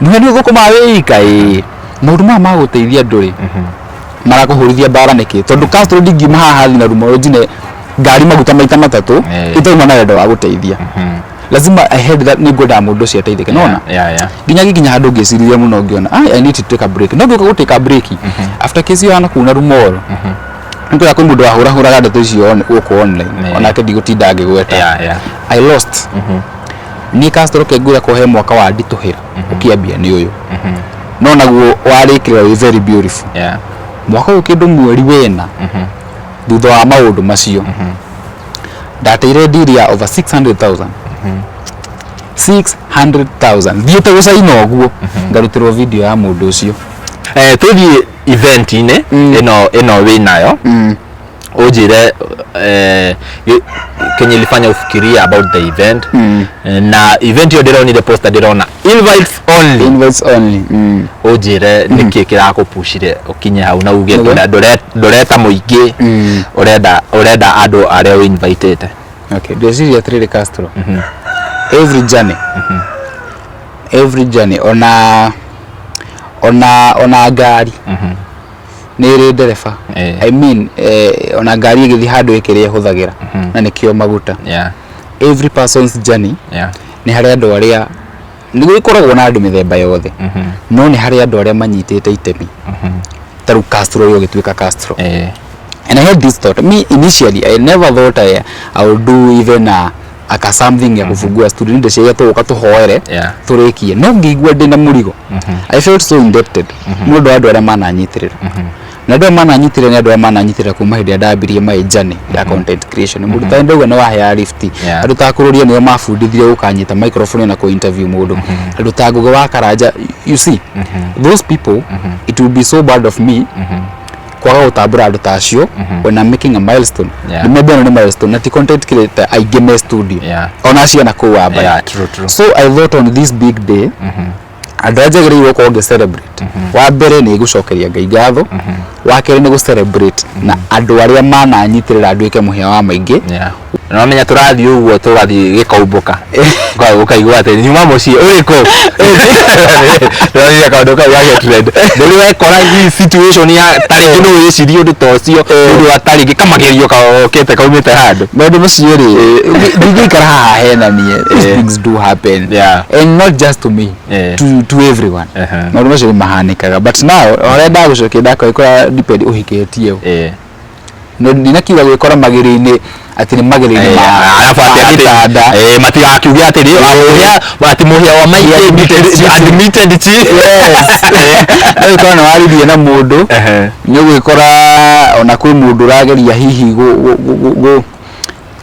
Nĩ nĩ ũthũkũmaga wĩ ika ĩĩ. Maũndũ maya ma gũteithia andũ rĩ, marakũhũrithia mbara nĩkĩ? Tondũ Castro ndingiuma haha thiĩ na Rumoyo njine ngari maguta maita matatũ itauma na wendo wa gũteithia. Lazima I had that, nĩ ngwendaga mũndũ ũcio ateithĩke, nĩwona? Nginya ngĩkinya handũ ngĩcirĩria mũno ngĩona I need to take a break. No ngĩũka gũ take a break after case ĩyo ya nakũu na Rumoro, nĩkwĩra kwĩ mũndũ wahũrahũraga ndeto icio gũkũ online, onake ndigũtinda ngĩgweta. I lost. Niĩ Castro kĩngwĩra ko he mwaka wa nditũhĩra ũkĩambia nĩ ũyũ. No naguo warĩkĩrĩra wĩ very beautiful. Mwaka ũyũ kĩndũ mweri wena thutha wa maũndũ macio ndateire deal ya over 600,000. 600,000 thiĩte gũcaina ũguo ngarutĩrwo video ya mũndũ ũcio. Tũthiĩ event-inĩ ĩno ĩno wĩnayo, ũnjĩre kenye ilifanya ufikirie about the event. Na event ĩyo ndĩronire poster, ndĩrona invites only. Invites only. Ũnjĩre nĩkĩ kĩrakũpushire ũkinye hau na uge ndũreta mũingĩ, ũrenda andũ arĩa ũinvitĩte. Okay, ndĩreciria atĩrĩrĩ Castro, every journey, every journey, ona ngari nĩ ĩrĩ ndereba. I mean, ona ngari ĩgĩthiĩ handũ ĩkĩrĩa ĩhũthagĩra na nĩkĩo maguta. Every person's journey nĩ harĩ andũ arĩa nĩ gũkoragwo na andũ mĩthemba yothe, no nĩ harĩ andũ arĩa manyitĩte itemi ta rĩu Castro ũyũ ũgĩtuĩka Castro. And I had this thought. Me initially, I never thought I would do even a something ya kufungua studio. Ndeciria tũgũka tũhoere tũrĩkie, no ngĩigua ndĩna mũrigo. I felt so indebted nĩ ũndũ wa andũ arĩa mananyitĩrĩra, na andũ arĩa mananyitĩrĩra nĩ andũ arĩa mananyitĩrĩra kuma hĩndĩ ĩrĩa ndambirie my journey ya content creation. Mũndũ ta ndauga nĩ waheaga lift. Andũ ta Kũrũria nĩo mabundithirie gũkanyita microphone na kũ-interview mũndũ. Andũ ta Ngũgĩ wa Karanja, you see those people, it will be so bad of me kwaga gũtambũra andũ ta acio when I'm making a milestone. Remember, ĩno nĩ milestone na ti content creator aingĩ me studio ona ciana kũu wa mbere. Yeah, true, true. So I thought on this big day andũ arĩa njagĩrĩirwo gũkorwo ngĩ celebrate, wa mbere nĩ gũcokeria Ngai ngatho, wa kerĩ nĩ gũ celebrate na andũ arĩa mananyitĩrĩra nduĩke mũhĩa wa maingĩ. Yeah. Na wamenya tũrathiĩ ũguo tũgathiĩ gĩkaumbũka ũkaigua atĩ nyuma mũciĩ ũrĩkũ, ndĩronire kaũndũ kau gagĩ trend. Rĩu wekora hii situation ya ta rĩngĩ no wĩcirie ũndũ ta ũcio ũndũ wa ta rĩngĩ kamagerio okĩte kaumĩte handũ. Maũndũ macio rĩ, ndingĩikara haha henanie. These things do happen and not just to me, to everyone. Maũndũ macio nĩ mahanĩkaga, but now ũrĩa ndagũcokia ndakora depend ũhikĩtie ũ. No ndinakiuga gwĩkora magerio-inĩ atĩ nĩ magerio-inĩ ma Arabu ma atĩ gĩtanda. Matigakiuge atĩ atĩ mũhĩa wa maitũ admitted chi. Yes, no gĩkorwo nĩ waririe na mũndũ, nĩ ũgwĩkora ona kwĩ mũndũ ũrageria hihi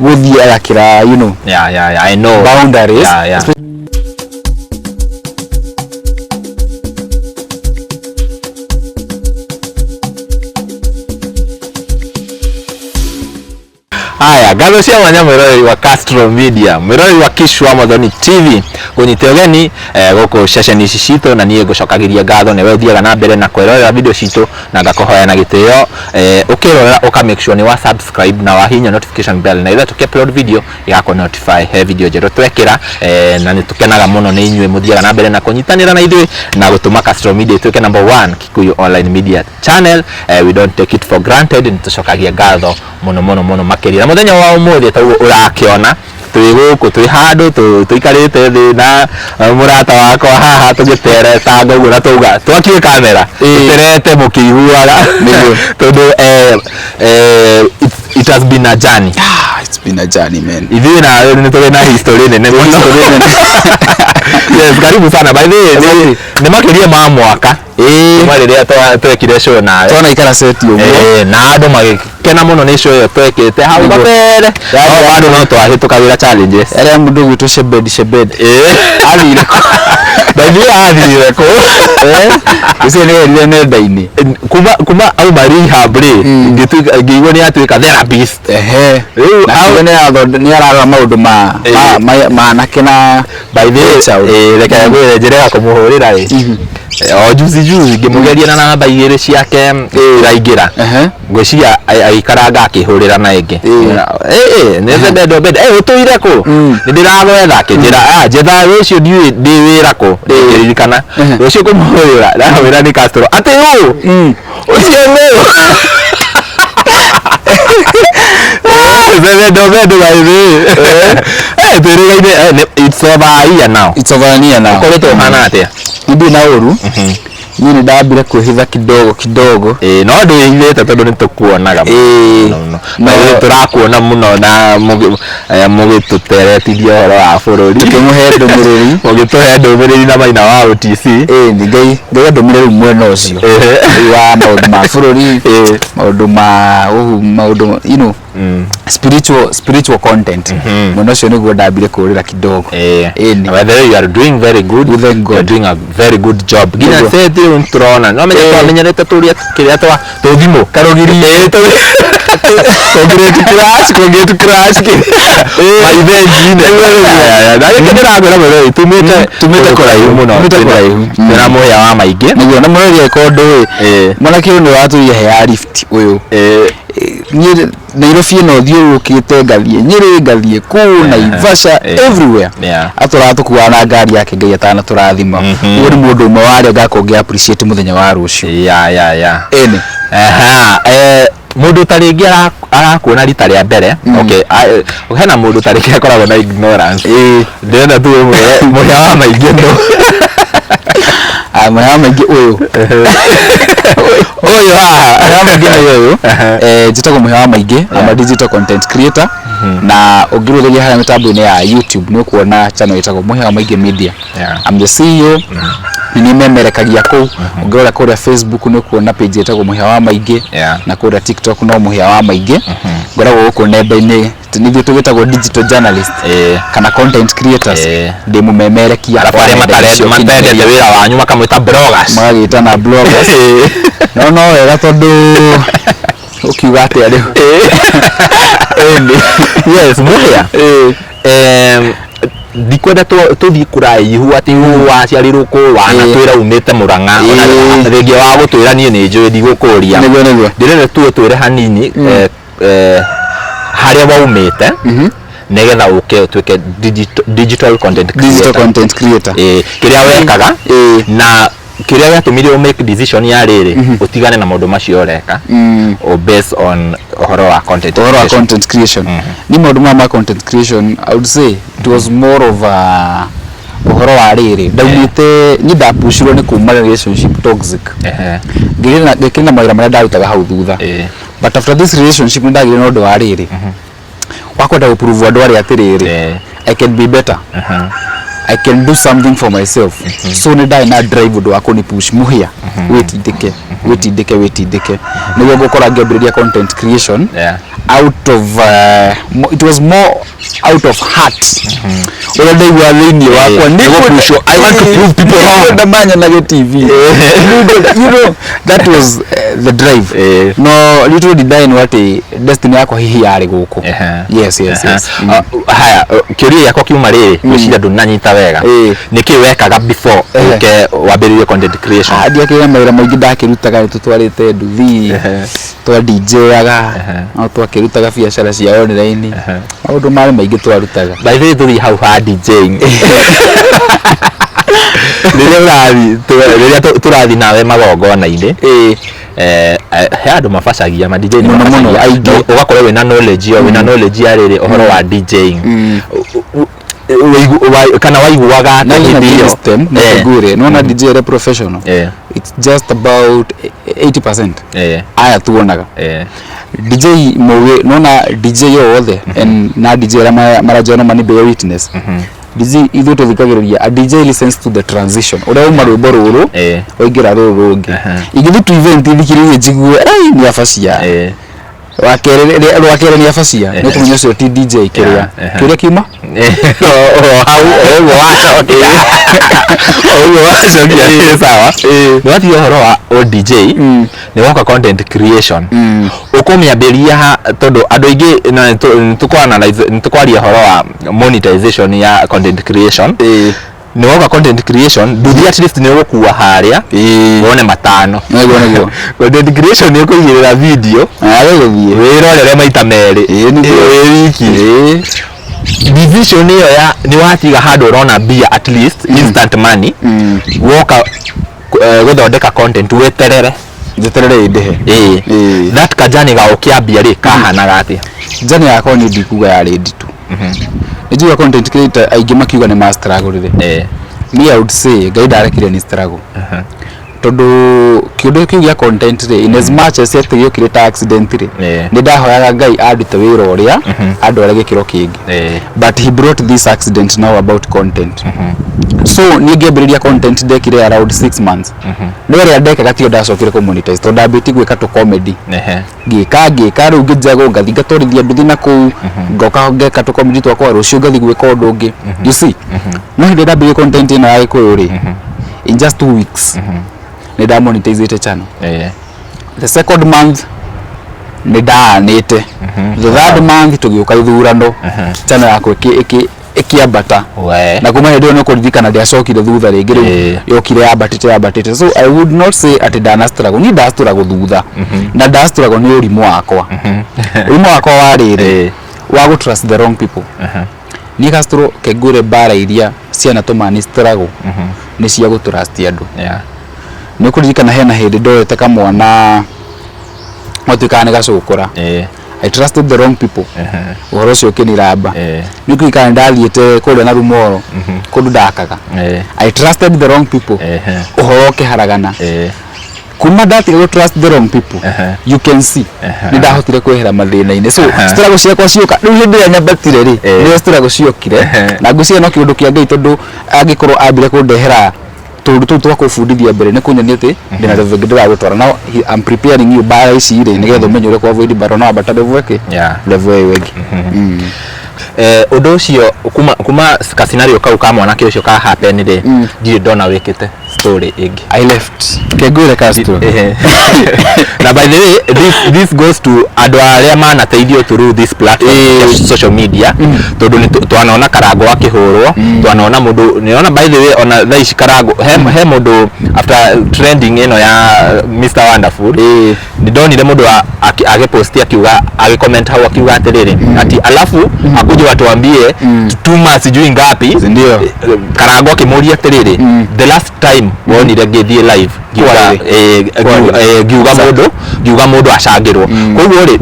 gũthiĩ agakĩra Yeah, I know. boundaries. Yeah. Haya, ngatho cia mwanya mwĩroreri wa Castro Media, mwĩroreri wa Kishwa Muthoni TV, ngũnyite ũgeni gũkũ ceceni ici citũ, na niĩ ngũcokagĩria ngatho nĩwe ũthiaga na mbere na kwĩrorera video citũ, na ngakũhoya na gĩtĩo ũkĩrorera ũka make sure nĩ wa subscribe na wahihinya notification bell, na ithuĩ tũkĩ upload video ĩgakũ notify he video njerũ twekĩra. Na nĩ tũkenaga mũno nĩ inyuĩ mũthiaga na mbere na kũnyitanĩra na ithuĩ na gũtũma Castro Media ĩtuĩke number one Kikuyu online media channel. We don't take it for granted, nĩ tũcokagia ngatho mũno mũno mũno makĩria. Na mũthenya wa ũmũthĩ taguo ũrakĩona twĩ gũkũ, twĩ handũ tũikarĩte thĩ na mũrata wakwa haha tũgĩteretanga ũguo, na tauga twakie kamera tũterete mũkĩiguaga, tondũ it has been a journey. Ah, it's been a journey, man. Ithuĩ nawe nĩ tũrĩ na history nene mũno. Yes, karibu sana. By the way, nĩ makĩria ma mwaka kuma rĩrĩa twekire show nawe. Twanaikara seti ũguo. Na andũ magĩkena mũno nĩ show ĩyo twekĩte hau kabere, no bado no twahĩtũkagĩra challenges. Arĩa mũndũ ũgwĩtwo Shebedi Shebedi athire kũ? By the way, athire kũ? Ũcio nĩ erire nenda-inĩ. Kuma auma rehab rĩ, ngĩigua nĩ atuĩka therapist. Rĩu Na kiugo nĩ ararora maũndũ ma ma anake na By the way, child. Reke ngwĩre njĩra ya kũmũhũrĩra ĩ. O juzi juzi ngĩmũgeria na namba igĩrĩ ciake iraingĩra. Ngwĩciria agĩikaranga akĩhũrĩra na ĩngĩ. Nĩ bendo bendo, ũtũire kũ? Nĩ ndĩragwetha. Akĩnjĩra, "Ah, njetha rũciũ, ndiũĩ ndĩ wĩra kũ." Ngĩririkana rũciũ kũmũhũrĩra, ndamwĩra nĩ Castro. Atĩ ũ ũcio nũ? Bendo bendo by the way. Twĩrĩgaine, it's over a year now. It's over a year now. Ũkoretwo ũhana atĩa? Ndirĩ na ũru. Niĩ nĩ ndambire kwĩhitha kidogo kidogo. Ĩĩ, no ndwĩhithĩte tondũ nĩ tũkuonaga mũno mũno. Na tũrakuona mũno na mũgĩtũteretithia ũhoro wa bũrũri. Tũkĩmũhe ndũmĩrĩri. Mũgĩtũhe ndũmĩrĩri na maina wa OTC. Ĩĩ, nĩ Ngai Ngai andũmire rĩu mwena ũcio wa maũndũ ma bũrũri, maũndũ ma ũhu, maũndũ spiritual content. Mwena ũcio nĩguo ndambire kũrĩra kidogo. Ĩni. By the way, you are doing very good. We thank God. You are doing a very good job. Nginya Nĩguo. sasa rĩu nĩtũrona. No menya twamenyerete tũrĩa kĩrĩa twa tũthimũ. Karũgiri. Kũngĩrĩtu crash, kũngĩrĩtu crash. Maithenji-inĩ. Na gĩkĩ ndĩrakwĩra mwĩrĩ tumĩte Tumĩte kũraihu mũno. Tumĩte kũraihu. Twĩna mũhĩa wa maingĩ. Nĩguo na mũrori eka ũndũ ĩ, mwanake ũyũ nĩ watũire he ya lift ũyũ. Niĩ Nairobi ĩno thiũrũrũkĩte, ngathiĩ Nyĩrĩ, ngathiĩ kũu Naivasha, everywhere. Atũraga tũkuaga na ngari yake Ngai atanatũrathima. Ũyũ nĩ mũndũ ũmwe warĩa ngakorwo ngĩ appreciate mũthenya wa rũciũ. Ĩni. Aha, mũndũ ta rĩngĩ arakuona rita rĩa mbere, okay, hena mũndũ ta rĩngĩ akoragwo na ignorance. Ndĩrenda tu ũmwĩre mũhĩa wa maingĩ nũ. Ah, mũhĩa wa maingĩ ũyũ. Ũyũ haha. Mũhĩa wa maingĩ nĩ ũyũ. Njĩtagwo mũhĩa wa maingĩ. I'm a digital content creator. Na ũngĩrũthĩria harĩa mĩtambo-inĩ ya YouTube nĩ ũkuona channel ĩtagwo Mũhĩa wa Maingĩ Media. I'm the CEO. Nĩ niĩ memerekagia kũu. Ũngĩrora kũrĩa Facebook nĩ ũkuona page ĩtagwo Mũhĩa wa Maingĩ. Na kũrĩa TikTok no Mũhĩa wa Maingĩ. Ngoragwo gũkũ nenda-inĩ, nithuĩ tũgĩtagwo digital journalist kana content creators. Ndĩ mũmemerekia Arabu wa arĩa nenda icio matendete kinyanĩria. wĩra wanyu makamwĩta bloggers. Magagĩta na bloggers. No wega tondũ ũkiuga atĩa rĩu? Ĩni. Yes, Mũhĩa. Ndikwenda tũthiĩ kũraihu atĩ waciarirwo kũ, wanatwĩra umĩte Mũrang'a, ona rĩngĩ wa gũtwĩra niĩ nĩ njũĩ ndigũkũria. Nĩguo, nĩguo. Ndĩrenda tu ũtwĩre hanini, harĩa waumĩte nĩgetha ũke ũtuĩke digital content Digital creator. content creator. Kĩrĩa wekaga na kĩrĩa gĩatũmire ũ make decision ya rĩrĩ ũtigane na maũndũ macio ũreka o based on ũhoro wa content Ũhoro wa creation. Content creation. Ni maũndũ maya ma content creation, I would say it was more of a ũhoro wa rĩrĩ ndaumĩte niĩ ndapushirwo nĩ kuma relationship toxic. Ngĩkĩrĩ na mawĩra marĩa ndarutaga hau thutha, but after this relationship nĩ ndagĩire na ũndũ wa rĩrĩ wa kwenda gũprove andũ arĩa atĩrĩrĩ, I can be better, I can do something for myself. So nĩ ndarĩ na drive, ũndũ wa kũni push, mũhĩa wĩtindĩke, wĩtindĩke, wĩtindĩke, nĩguo ngũkora ngĩambĩrĩria content creation. Out of it was more out of heart, ũrĩa ndaigua thĩinĩ wakwa. Nĩ gũpushwo, I want to prove people wrong. Nĩngwenda manyonage TV. That was the drive. No little did I know atĩ destiny yakwa hihi yarĩ gũkũ. Yes. Haya, kĩũria gĩakwa kiuma rĩrĩ, ngwĩciria ndũnanyita wega. Nĩkĩ wekaga before ũke wambĩrĩrie content creation? Ah, ndiakĩrĩ na mawĩra maingĩ ndakĩrutaga, nĩ tũtwarĩte nduthi, twa DJ-aga, no twakĩrutaga biacara cia online, maũndũ marĩ maingĩ twarutaga. By the way, tũthiĩ hau ha DJing, rĩrĩa ũrathiĩ rĩrĩa tũrathiĩ nawe magongona-inĩ, he andũ mabacagia ma DJ nĩ Mũno, mũno, mabacagia. Aingĩ. No, ũgakorwo wĩna knowledge ĩyo, wĩna knowledge ya rĩrĩ ũhoro wa DJing. Kana waiguaga atĩa Na hĩndĩ ĩyo? System ngwĩre, nona DJ ĩrĩa professional, it's just about 80% aya tuonaga DJ mũgĩ. Nona DJ yothe and na DJ arĩa marajoina mani bear witness, DJ ithuĩ tũthikagĩrĩria, a DJ listens to the transition ũrĩa uma rwĩmbo rũrũ waingĩra rũrũ rũngĩ. Ingĩthiĩ tu event thikĩrĩrie njigue ai nĩ abacia rwa kerĩ nĩ abacia, nĩ kũmenya ũcio ti DJ kĩrĩa kĩrĩa kiuma. O hau, o ũguo wacokia, o ũguo wacokia nĩ sawa. Nĩ watiga ũhoro wa o DJ, nĩ woka content creation, ũkũmĩambĩrĩria ha? Tondũ andũ aingĩ na nĩ tũkũ-analyze, nĩ tũkwaria ũhoro wa monetization ya content creation. Nĩ woka content creation, nduthi at least nĩ ũgũkua harĩa wone matano. Nĩguo, nĩguo. Content creation nĩ ũkũigĩrĩra video, Agĩgũthiĩ. Wĩrorere maita merĩ. Ĩĩ, nĩguo. Wĩ wiki. Decision ĩyo ya nĩ watiga handũ ũrona mbia, at least instant money, woka gũthondeka content weterere. Njeterere ĩndĩhe. Ĩĩ. That kajani ga ũkĩambia rĩ, kahanaga atĩa? Journey yakwa niĩ ndikuga yarĩ nditũ. Nĩ njuga content creator aingĩ makiuga nĩ ma struggle rĩ, me, I would say Ngai ndarekire ni struggle, tondũ kĩũndũ kĩu gĩa content rĩ, in as much as atĩ gĩokire ta accident rĩ, nĩ ndahoyaga Ngai andute wĩra ũrĩa andware gĩkĩro kĩngĩ, but he brought this accident now about content. So niĩ ngĩambĩrĩria content, ndekire around 6 months, no ĩrĩa ndekaga tiyo ndacokire kũ monetize, tondũ ndambĩtie gwĩka tũ comedy. Ngĩka ngĩka, rĩu ngĩnjagwo, ngathi ngatwarithia nduthi na kũu, ngoka ngeka tũ comedy twakwa, rũciũ ngathi gwĩka ũndũ ũngĩ, you see. No hĩndĩ ĩrĩa ndambĩrĩrie content ĩno ya Gĩkũyũ rĩ, in just 2 weeks nĩ ndamonetizĩte channel. The second month nĩ ndaanĩte. The third month tũgĩũka ithurano, channel yakwa ĩkĩambata. We. Na kuma hĩndĩ ĩyo nĩ kũririkana ndiacokire thutha rĩngĩ. Rĩu yokire yambatĩte yambatĩte. So I would not say atĩ ndana struggle. Niĩ nda struggle thutha, na nda struggle nĩ ũrimũ wakwa. Ũrimũ wakwa warĩrĩ wa gũ trust the wrong people. Niĩ Castro, kengwĩre, mbara iria cianatũma ni struggle nĩ cia gũ trust andũ. Nĩ ũkũririkana hena hĩndĩ ndoete kamwana gatuĩkaga nĩ gacũkũra. I trusted the wrong people, ũhoro ũcio ũkĩniramba. Nĩ ũkũririkana nĩ ndathiĩte kũrĩa na Rumoro, kũndũ ndakaga. I trusted the wrong people, ũhoro ũkĩharagana. Kuma ndatiga gũ trust the wrong people, you can see nĩ ndahotire kwehera mathĩna-inĩ. So struggle ciakwa cioka rĩu hĩndĩ ĩrĩa nyambatire rĩ, nĩyo struggle ciokire. Na ngwĩciria no kĩũndũ kĩa Ngai, tondũ angĩkorwo ambire kũndehera tũndũ tũu twa kũbundithia mbere, nĩ kũnyonia atĩ ndĩna level ĩngĩ ndĩragũtwara. Now I'm preparing you mbara ici rĩ, nĩgetha ũmenye ũrĩa kũ avoid mbara, no ambata level ĩngĩ, level ĩyo ĩngĩ. Ũndũ ũcio kuma ka scenario kau ka mwanake ũcio ka happen rĩ, ndirĩ ndona wĩkĩte story ĩngĩ. I left, kengwĩre Castro. Ehe. Na by the way, this goes to andũ arĩa manateithio through this platform ya social media, tondũ nĩ twanona Karango akĩhũrwo, twanona mũndũ nĩona. By the way, ona thaa ici Karango he mũndũ, after trending ĩno ya Mr Wonderful, nĩ ndonire mũndũ agĩposti akiuga, agĩcomment hau akiuga atĩrĩrĩ, ati alafu akuje watuambie tuma sijui ngapi. Ndio. Karango akĩmũria atĩrĩrĩ, the last time wonire ngĩthiĩ live ngiuga, Kwarĩ. ngiuga mũndũ acangĩrwo. Koguo rĩ,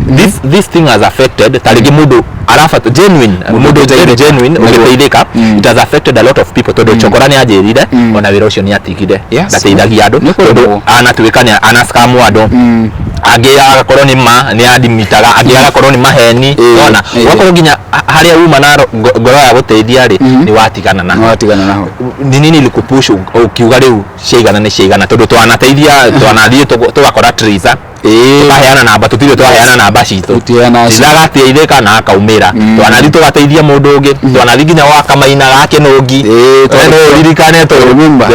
this thing has affected, ta rĩngĩ mũndũ arabata genuine, mũndũ very genuine ũgĩteithĩka. It has affected a lot of people, tondũ Chokora nĩ anjĩrire ona wĩra ũcio nĩ atigire, ndateithagia andũ Nĩ tondũ kũremwo. anatuĩka nĩ anascam andũ angĩ, agakorwo nĩ ma nĩ adimitaga angĩ, agakorwo nĩ maheni. Ona ũgakorwo nginya harĩa uma na ngoro ya gũteithia rĩ, nĩ watigana na Nĩ watigana naho. Ni nini ilikupush ukiuga rĩu ciaigana nĩ ciaigana? Tondũ twanateithia, twanathiĩ tũgakora Triza, tũkaheana namba, tũtirĩ twaheana namba citũ. Tũtiheana. Triza agateithĩka na akaumĩra. Twanathiĩ tũgateithia mũndũ ũngĩ, twanathiĩ nginya gwa Kamaina gake Nũngi. No ũririkane Remember.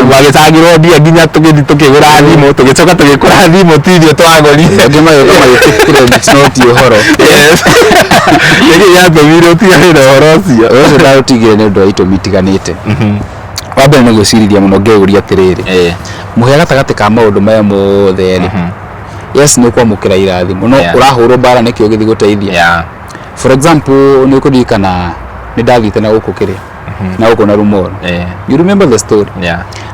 Magĩcangĩrwo mbia nginya tũgĩthiĩ tũkĩgũra thimũ, tũgĩcoka tũgĩkũra thimũ ti ithuĩ twagũrire. Angĩ magĩũka magĩtĩ credit, no ti ũhoro. Yes. Nĩkĩ gĩatũmire ũtigane na ũhoro ũcio? Ũhoro ũcio ndaũtigire nĩ ũndũ wa itũmi itiganĩte. Wa mbere nĩ gwĩcirĩria mũno, ngeyũria atĩrĩrĩ, mũhĩa gatagatĩ ka maũndũ maya mothe rĩ, yes, nĩ ũkwamũkĩra irathimo, no ũrahũrwo mbara nĩkĩ ũgĩthiĩ gũteithia? For example, nĩ ũkũririkana nĩ ndathiĩte na gũkũ kĩrĩa na gũkũ na Rumoro. You remember the story?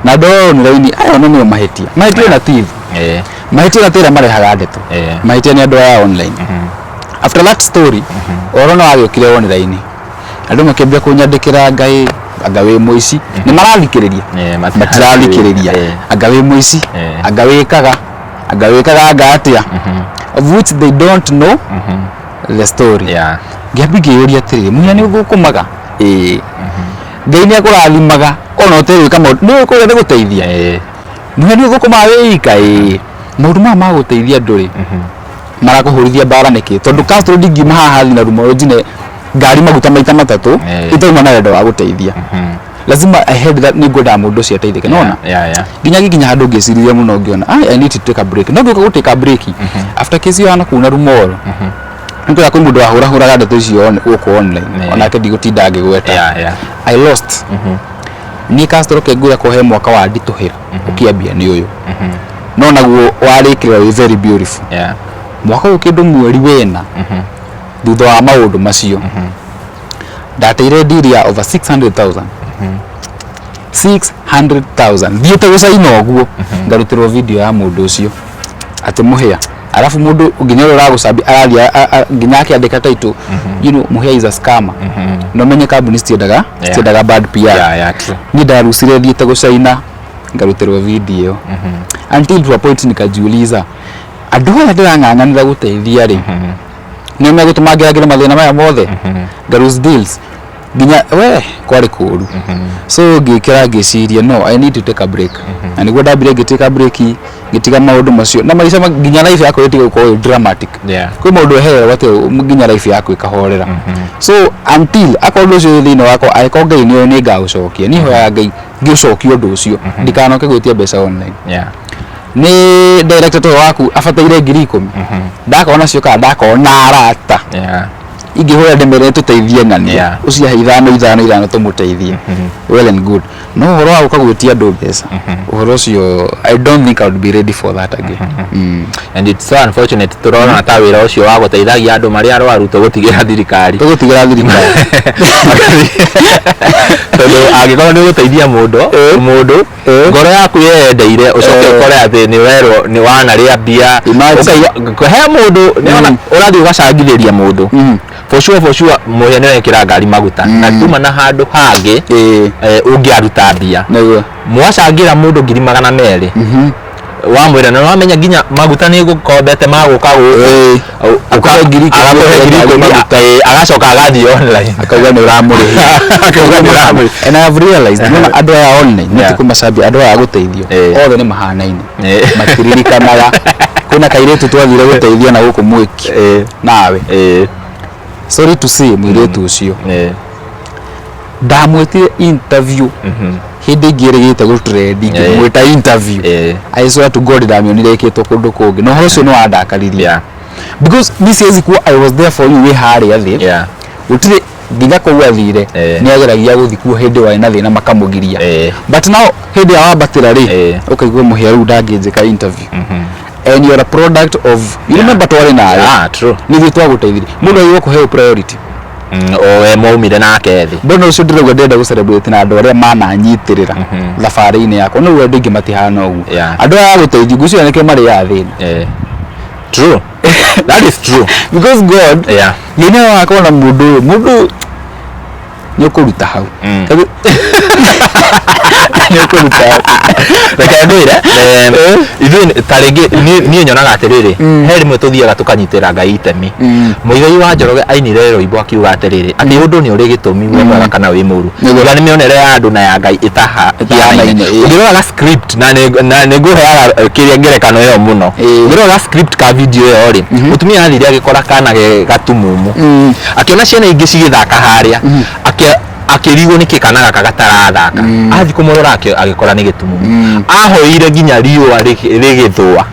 Na andũ online aya ona nĩo mahĩtia, mahĩtia na ti mahĩtia na tĩra marehaga ndeto. Mahĩtia nĩ andũ aya online. After that story, ũhoro no wagĩũkire online, andũ makĩambia kũnyandĩkĩra, ngai anga wĩ mũici, nĩ marathikĩrĩria, matirathikĩrĩria, anga wĩ mũici, anga wĩkaga, anga wĩkaga, anga atĩa, of which they don't know the story. Ngĩambia ngĩyũria atĩrĩrĩ, mũnya nĩ ũthũkũmaga, ĩĩ, Ngai nĩ akũrathimaga ona ũtegwĩka maũndũ, nĩ ũkũrĩa nĩ gũteithia. Mũnya nĩ ũthũkũmaga wĩ ika, ĩĩ, maũndũ maya ma gũteithia andũ rĩ, marakũhũrithia mbara nĩkĩ? Tondũ Castro ndingiuma haha thiĩ na Rumoro njine ngari maguta maita matatũ itauma na wendo wa gũteithia. Lazima I had that, nĩ ngwendaga mũndũ ũcio ateithĩke, nona nginya gĩkinya handũ ngĩciriria mũno, ngĩona I need to take a break. No ngĩũka gũ take a break after kesi ĩyo kuu na Rumoro, nĩkwĩra kwĩ mũndũ wahũrahũraga ndeto icio gũkũ online, onake ndigũtinda ngĩgweta. I lost. Niĩ Castro Kengura ko he mwaka wa nditũhĩra ũkĩambia nĩ ũyũ, no naguo warĩkĩrĩra wĩ very beautiful. Mwaka ũyũ kĩndũ mweri wena thutha wa maũndũ macio ndateire deal ya over 600,000, 600,000 thiĩte gũcaina ũguo, ngarutĩrwo video ya mũndũ ũcio atĩ Mũhĩa, alafu mũndũ nginya ũrĩa ũragũcambia arathiĩ nginya akĩandĩka title, "Mũhĩa is a scammer." No menye kambuni citiendaga citiendaga bad PR. Yeah, true. Niĩ ndarucire thiĩte gũcaina, ngarutĩrwo video until to a point nikajiuliza, andũ aya ndĩrang'ang'anĩra gũteithia rĩ, nĩo megũtũma ngeragĩre mathĩna maya mothe, ngaruse deals nginya we kwarĩ kũũru. So ngĩkĩra ngĩciria, no, I need to take a break, na nĩguo ndambire ngĩ take a break, ngĩtiga maũndũ macio na maica nginya life yakwa ĩtige gũkorwo ĩ dramatic. Kwĩ maũndũ ehererwo atĩ nginya life yaku ĩkahorera. So until akorwo ũndũ ũcio wĩ thĩinĩ wakwa, angĩkorwo Ngai nĩoĩ nĩ ngagũcokia, niĩ hoyaga Ngai ngĩũcokia ũndũ ũcio, ndikanoke gwĩtia mbeca online. Nĩ director toyo waku abataire 10,000, ndakorwo nacio kana ndakorwo na arata ingĩhũra ndĩmere tũteithie ng'ania, ũciahe ithano ithano ithano tũmũteithie, well and good. No ũhoro wa gũka gwĩtia andũ mbeca, ũhoro ũcio I don't think I would be ready for that again. And it's so unfortunate, tũrona ta wĩra ũcio wa gũteithagia andũ marĩa arwaru tũgũtigĩra thirikari. Tũgũtigĩra thirikari. Tondũ angĩkorwo nĩ ũgũteithia mũndũ ngoro yaku yeyendeire, ũcoke ũkore atĩ nĩ werwo nĩ wanarĩa mbia. Imagine. Ũkaigua he mũndũ nĩwona ũrathiĩ ũgacangithĩria mũndũ, for sure mũhĩa nĩ wekĩra ngari maguta na tuma na handũ hangĩ ũngĩaruta mbia. Mwacangĩra mũndũ 200,000, wamwĩra na wamenya nginya maguta nĩ gũkombete magũka gũkũ. Akũhe 10,000 agakũhe 10,000 maguta. Agacoka agathiĩ online. Akauga nĩ ũramũrĩhia. Akauga nĩ ũramũrĩhia. And I have realized, nĩwona andũ aya online, nĩ kũmacambia andũ aya gũteithio, othe nĩ mahanaine, matiririkanaga. Kwĩna kairĩtu twathire gũteithia na gũkũ mwĩki nawe, sorry to say, mũirĩtu ũcio ndamwĩtire interview hĩndĩ ĩngĩ ĩrĩgĩte gũtrend, ngĩmwĩta interview. I swear to God, ndamĩonire ĩkĩtwo kũndũ kũngĩ, na ũhoro ũcio nĩ wandakaririe because mi siwezi kuwa I was there for you wĩ harĩa thĩ. Gũtirĩ nginya kũu athire, nĩ ageragia gũthiĩ kuo hĩndĩ warĩ na thĩna makamũgiria, but now hĩndĩ ya wambatĩra rĩ, ũkaigua mũhĩa rĩu ndangĩnjĩka interview, and you're a product of, you remember twarĩ nawe, Ah, true. nĩ ithuĩ twagũteithirie. Mũndũ agĩrĩirwo kũheo priority. O we mwaumire nake thĩ. Mbona ũcio ndĩrauga ndĩrenda gũ celebrate na andũ arĩa mananyitĩrĩra thabarĩ-inĩ yakwa, no rĩu andũ aingĩ matihana ũguo. Andũ aya agũteithia, ngwĩciria nĩkĩo marĩaga thĩna. True, that is true. Because God Ngai nĩwe wakorwo na mũndũ ũyũ, mũndũ nĩ ũkũruta hau. Nĩ ũkũruta hau. Reke ngwĩre, ithuĩ ta rĩngĩ niĩ nyonaga atĩrĩrĩ, he rĩmwe tũthiaga tũkanyitĩra Ngai itemi. Mũigai wa Njoroge ainire rwĩmbo akiuga atĩrĩrĩ, atĩ ũndũ nĩ ũrĩ gĩtũmi, wĩ mwega kana wĩ mũru. Uga nĩ mĩonere ya andũ na ya Ngai ĩtahanaine, ĩĩ. Ũngĩrora ga script na nĩ ngũheaga kĩrĩa ngerekano ĩyo mũno. Ũngĩrora ga script ka video ĩyo rĩ, mũtumia athire agĩkora kana ge gatumumu, akĩona ciana ingĩ cigĩthaka harĩa, akĩrigwo nĩkĩ kana gaka gatarathaka. Athiĩ kũmũrora agĩkora nĩ gĩtumumu. Ahoire nginya riũa rĩgĩthũa.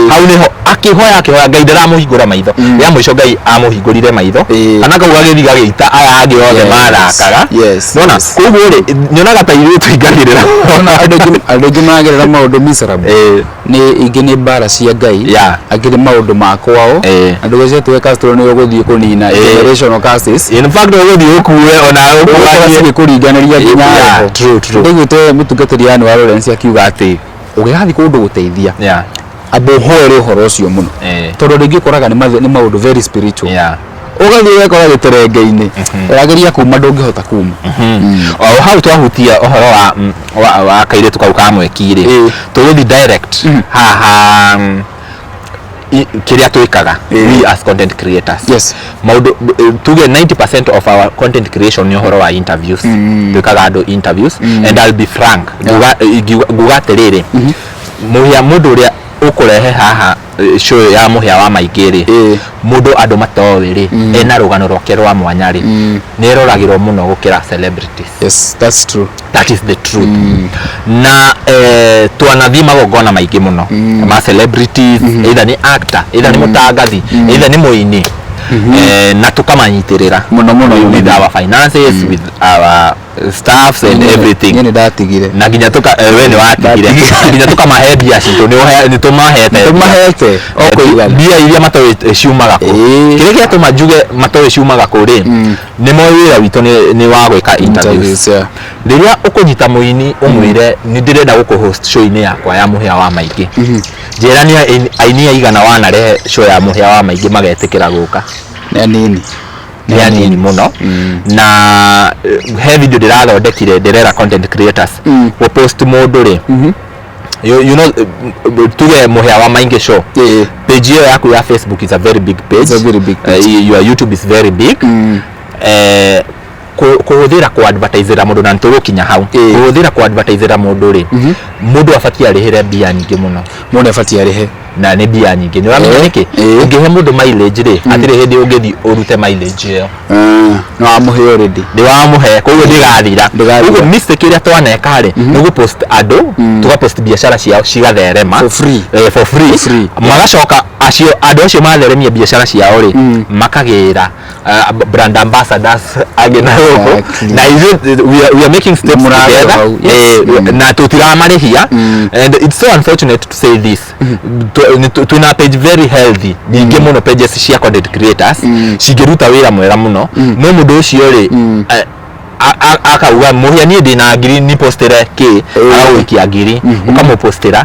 Hau niho akĩhoya, akĩhoya, Ngai ndaramũhingũra maitho. Rĩa mũico Ngai amũhingũrire maitho, kana kau gagĩthiĩ gagĩita aya angĩ othe mathakaga. Nona koguo rĩ, nyonaga ta ithuĩ tũingagĩrĩra. Ona andũ aingĩ maragerera maũndũ miserable, nĩ ingĩ nĩ mbara cia Ngai, angĩ nĩ maũndũ ma kwao. Andũ acio tuwe Castro nĩ ũgũthiĩ kũnina generational curses. In fact, ũgũthiĩ ũkue ona ũgũkora ũkuanie. Cigĩkũringanĩria nginya roho. True, true. Ndaiguĩte mũtungatĩri yani wa Lawrence akiuga atĩ ũgĩgathiĩ kũndũ gũteithia, amba ũhoere ũhoro ũcio mũno, tondũ rĩngĩ ũkoraga nĩ maũndũ very spiritual. Ũgathiĩ ũgekora gĩterenge-inĩ, ũrageria kuma, ndũngĩhota kuma. O hau twahutia ũhoro wa kairĩtu kau ka mweki rĩ, tũgũthiĩ direct haha, kĩrĩa twĩkaga we as content creators. Maũndũ tuge 90% of our content creation nĩ ũhoro wa interviews. Twĩkaga andũ interviews, and I'll be frank, nguga atĩrĩrĩ, mũhĩa mũndũ ũrĩa ũkũrehe haha, show ya mũhĩa wa maingĩ rĩ, mũndũ andũ matoĩ rĩ, ena rũgano rwake rwa mwanya rĩ, nĩ eroragĩrwo mũno gũkĩra celebrities. Yes, that's true. That is the truth. Na twanathiĩ magongona maingĩ mũno ma celebrities, either nĩ actor, either nĩ mũtangathi, either nĩ mũini. Na tũkamanyitĩrĩra Mũno, mũno, mũno. With our finances, with our staffs and everything. Niĩ nĩ ndatigire. Na nginya tuka we nĩ watigire. Ndatigire. Na nginya tukamahe mbia citũ, nĩ tũmahete. Tũmahete o kũigana. Mbia iria matoĩ ciumaga kũ. Kĩrĩa gĩatũma njuge matoĩ ciumaga kũ rĩ, nĩ moĩ wĩra witũ nĩ wa gwĩka interviews. Interviews, yeah. Rĩrĩa ũkũnyita mũini ũmwĩre nĩ ndĩrenda gũkũ host show-inĩ yakwa ya Mũhĩa wa Maingĩ, njĩra nĩ aini aigana wanarehe show ya Mũhĩa wa Maingĩ magetĩkĩra gũka? Nĩ anini. Nĩ anini mũno. Na he video ndĩrathondekire ndĩrera content creators gũpost mũndũ rĩ, tuge Mũhĩa wa Maingĩ show, page ĩyo yaku ya Facebook is a very big page. It's a very big page. Your YouTube is very big. Kũhũthĩra kũ advertisera mũndũ, na nĩtũgũkinya hau, kũhũthĩra kũ advertisera mũndũ rĩ, mũndũ abatiĩ arĩhĩre mbia nyingĩ mũno. Mũndũ abatiĩ arĩhe. Na nĩ mbia nyingĩ, nĩ ũramenya nĩkĩ? Ũngĩhe mũndũ mileage rĩ, hatirĩ hĩndĩ ũngĩthiĩ ũrute mileage ĩyo. Nĩ wamũhe already. Nĩ wamũhe, koguo ndĩgathira. Ndĩgathira. Koguo mistake ĩrĩa twaneka rĩ, nĩ gũpost andũ, tũgapost biacara ciao cigatherema. For free. For free. For free. Magacoka acio andũ acio matheremia biacara ciao rĩ, makagĩra brand ambassadors angĩ na gũkũ. Na ithuĩ we are making steps Mũragera together. hau, yes. Na tũtiramarĩhia, and it's so unfortunate to say this. Twĩna page very healthy nyingĩ mũno, pages cia content creators cingĩruta wĩra mwega mũno, no mũndũ ũcio rĩ, akauga mũhia niĩ ndĩna ngiri ni postĩre kĩ, agagũikia ngiri ũkamũpostĩra.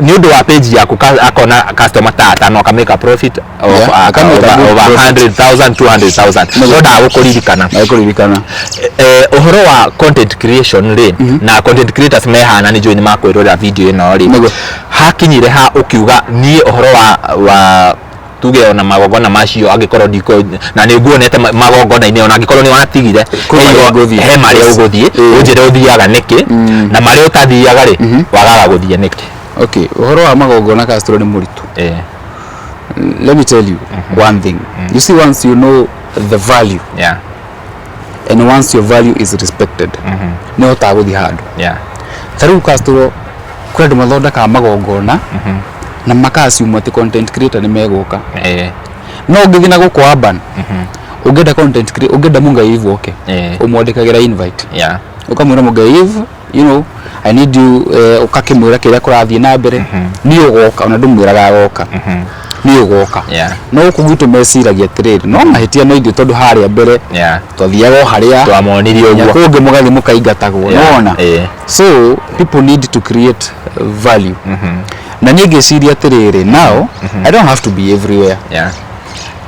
Nĩ ũndũ wa page yaku akona customer ta atano, akamake a profit of akamake a over, good over profit. 100,000, 200,000, no ndagũkũririkana. Ndagũkũririkana. Ũhoro wa content creation rĩ, na content creators mehana nĩ njũĩ nĩ makwĩrorera video ĩno rĩ, hakinyire ha ũkiuga niĩ ũhoro wa tuge ona magongona macio, angĩkorwo ndiko na nĩ nguonete magongona-inĩ, ona angĩkorwo nĩ watigire, Kwĩ marĩa ngũthiĩ. He marĩa ũgũthiĩ, ũnjĩre ũthiaga nĩkĩ, na marĩa ũtathiaga rĩ, wagaga gũthiĩ nĩkĩ? Okay, ũhoro wa magongona, Castro, nĩ mũritũ. Let me tell you one thing. You see, once you know the value and once your value is respected, nĩ ũhotaga gũthiĩ handũ. Ta rĩu, Castro, kwĩ andũ mathondekaga magongona na maka-assume atĩ content creator nĩ megũka. No ũngĩthiĩ na gũkũ urban, ũngĩenda content creator, ũngĩenda Mungai Eve oke, ũmwandĩkagĩra invite, ũkamwĩra, "Mungai Eve, I need you," ũkakĩmwĩra kĩrĩa kũrathiĩ na mbere, nĩ ũgoka. Ona ndũmwĩraga agoka, nĩ ũgoka. No gũkũ gwitũ meciragia atĩrĩrĩ, no mahĩtia no ithuĩ, tondũ harĩa mbere twathiaga o harĩa twamonirie nginya ũguo. Kũngĩ mũgathiĩ mũkaingatagwo. Nĩwona? So people need to create value, na niĩ ngĩciria atĩrĩrĩ, now I don't have to be everywhere.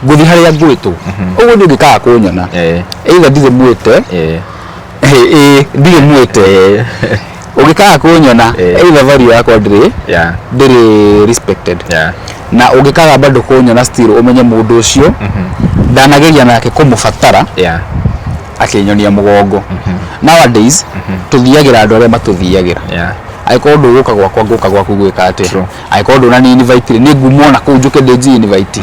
Ngũthiĩ harĩa ngwĩtwo, ũguo nĩ ũngĩkaga kũnyona, either ndirĩ mwĩte, ĩ ndirĩ mwĩte, ũngĩkaga kũnyona, either value yakwa ndĩrĩ ndĩrĩ respected. Na ũngĩkaga bado kũnyona still, ũmenye mũndũ ũcio ndanageria nake kũmũbatara, akĩnyonia mũgongo. Nowadays tũthiagĩra andũ arĩa matũthiagĩra. Angĩkorwo ndũgũka gwakwa, ngũka gwaku gwĩka atĩa? True. Angĩkorwo ndũnani invite rĩ, nĩ ngumona kũu njũke ndĩnji invite?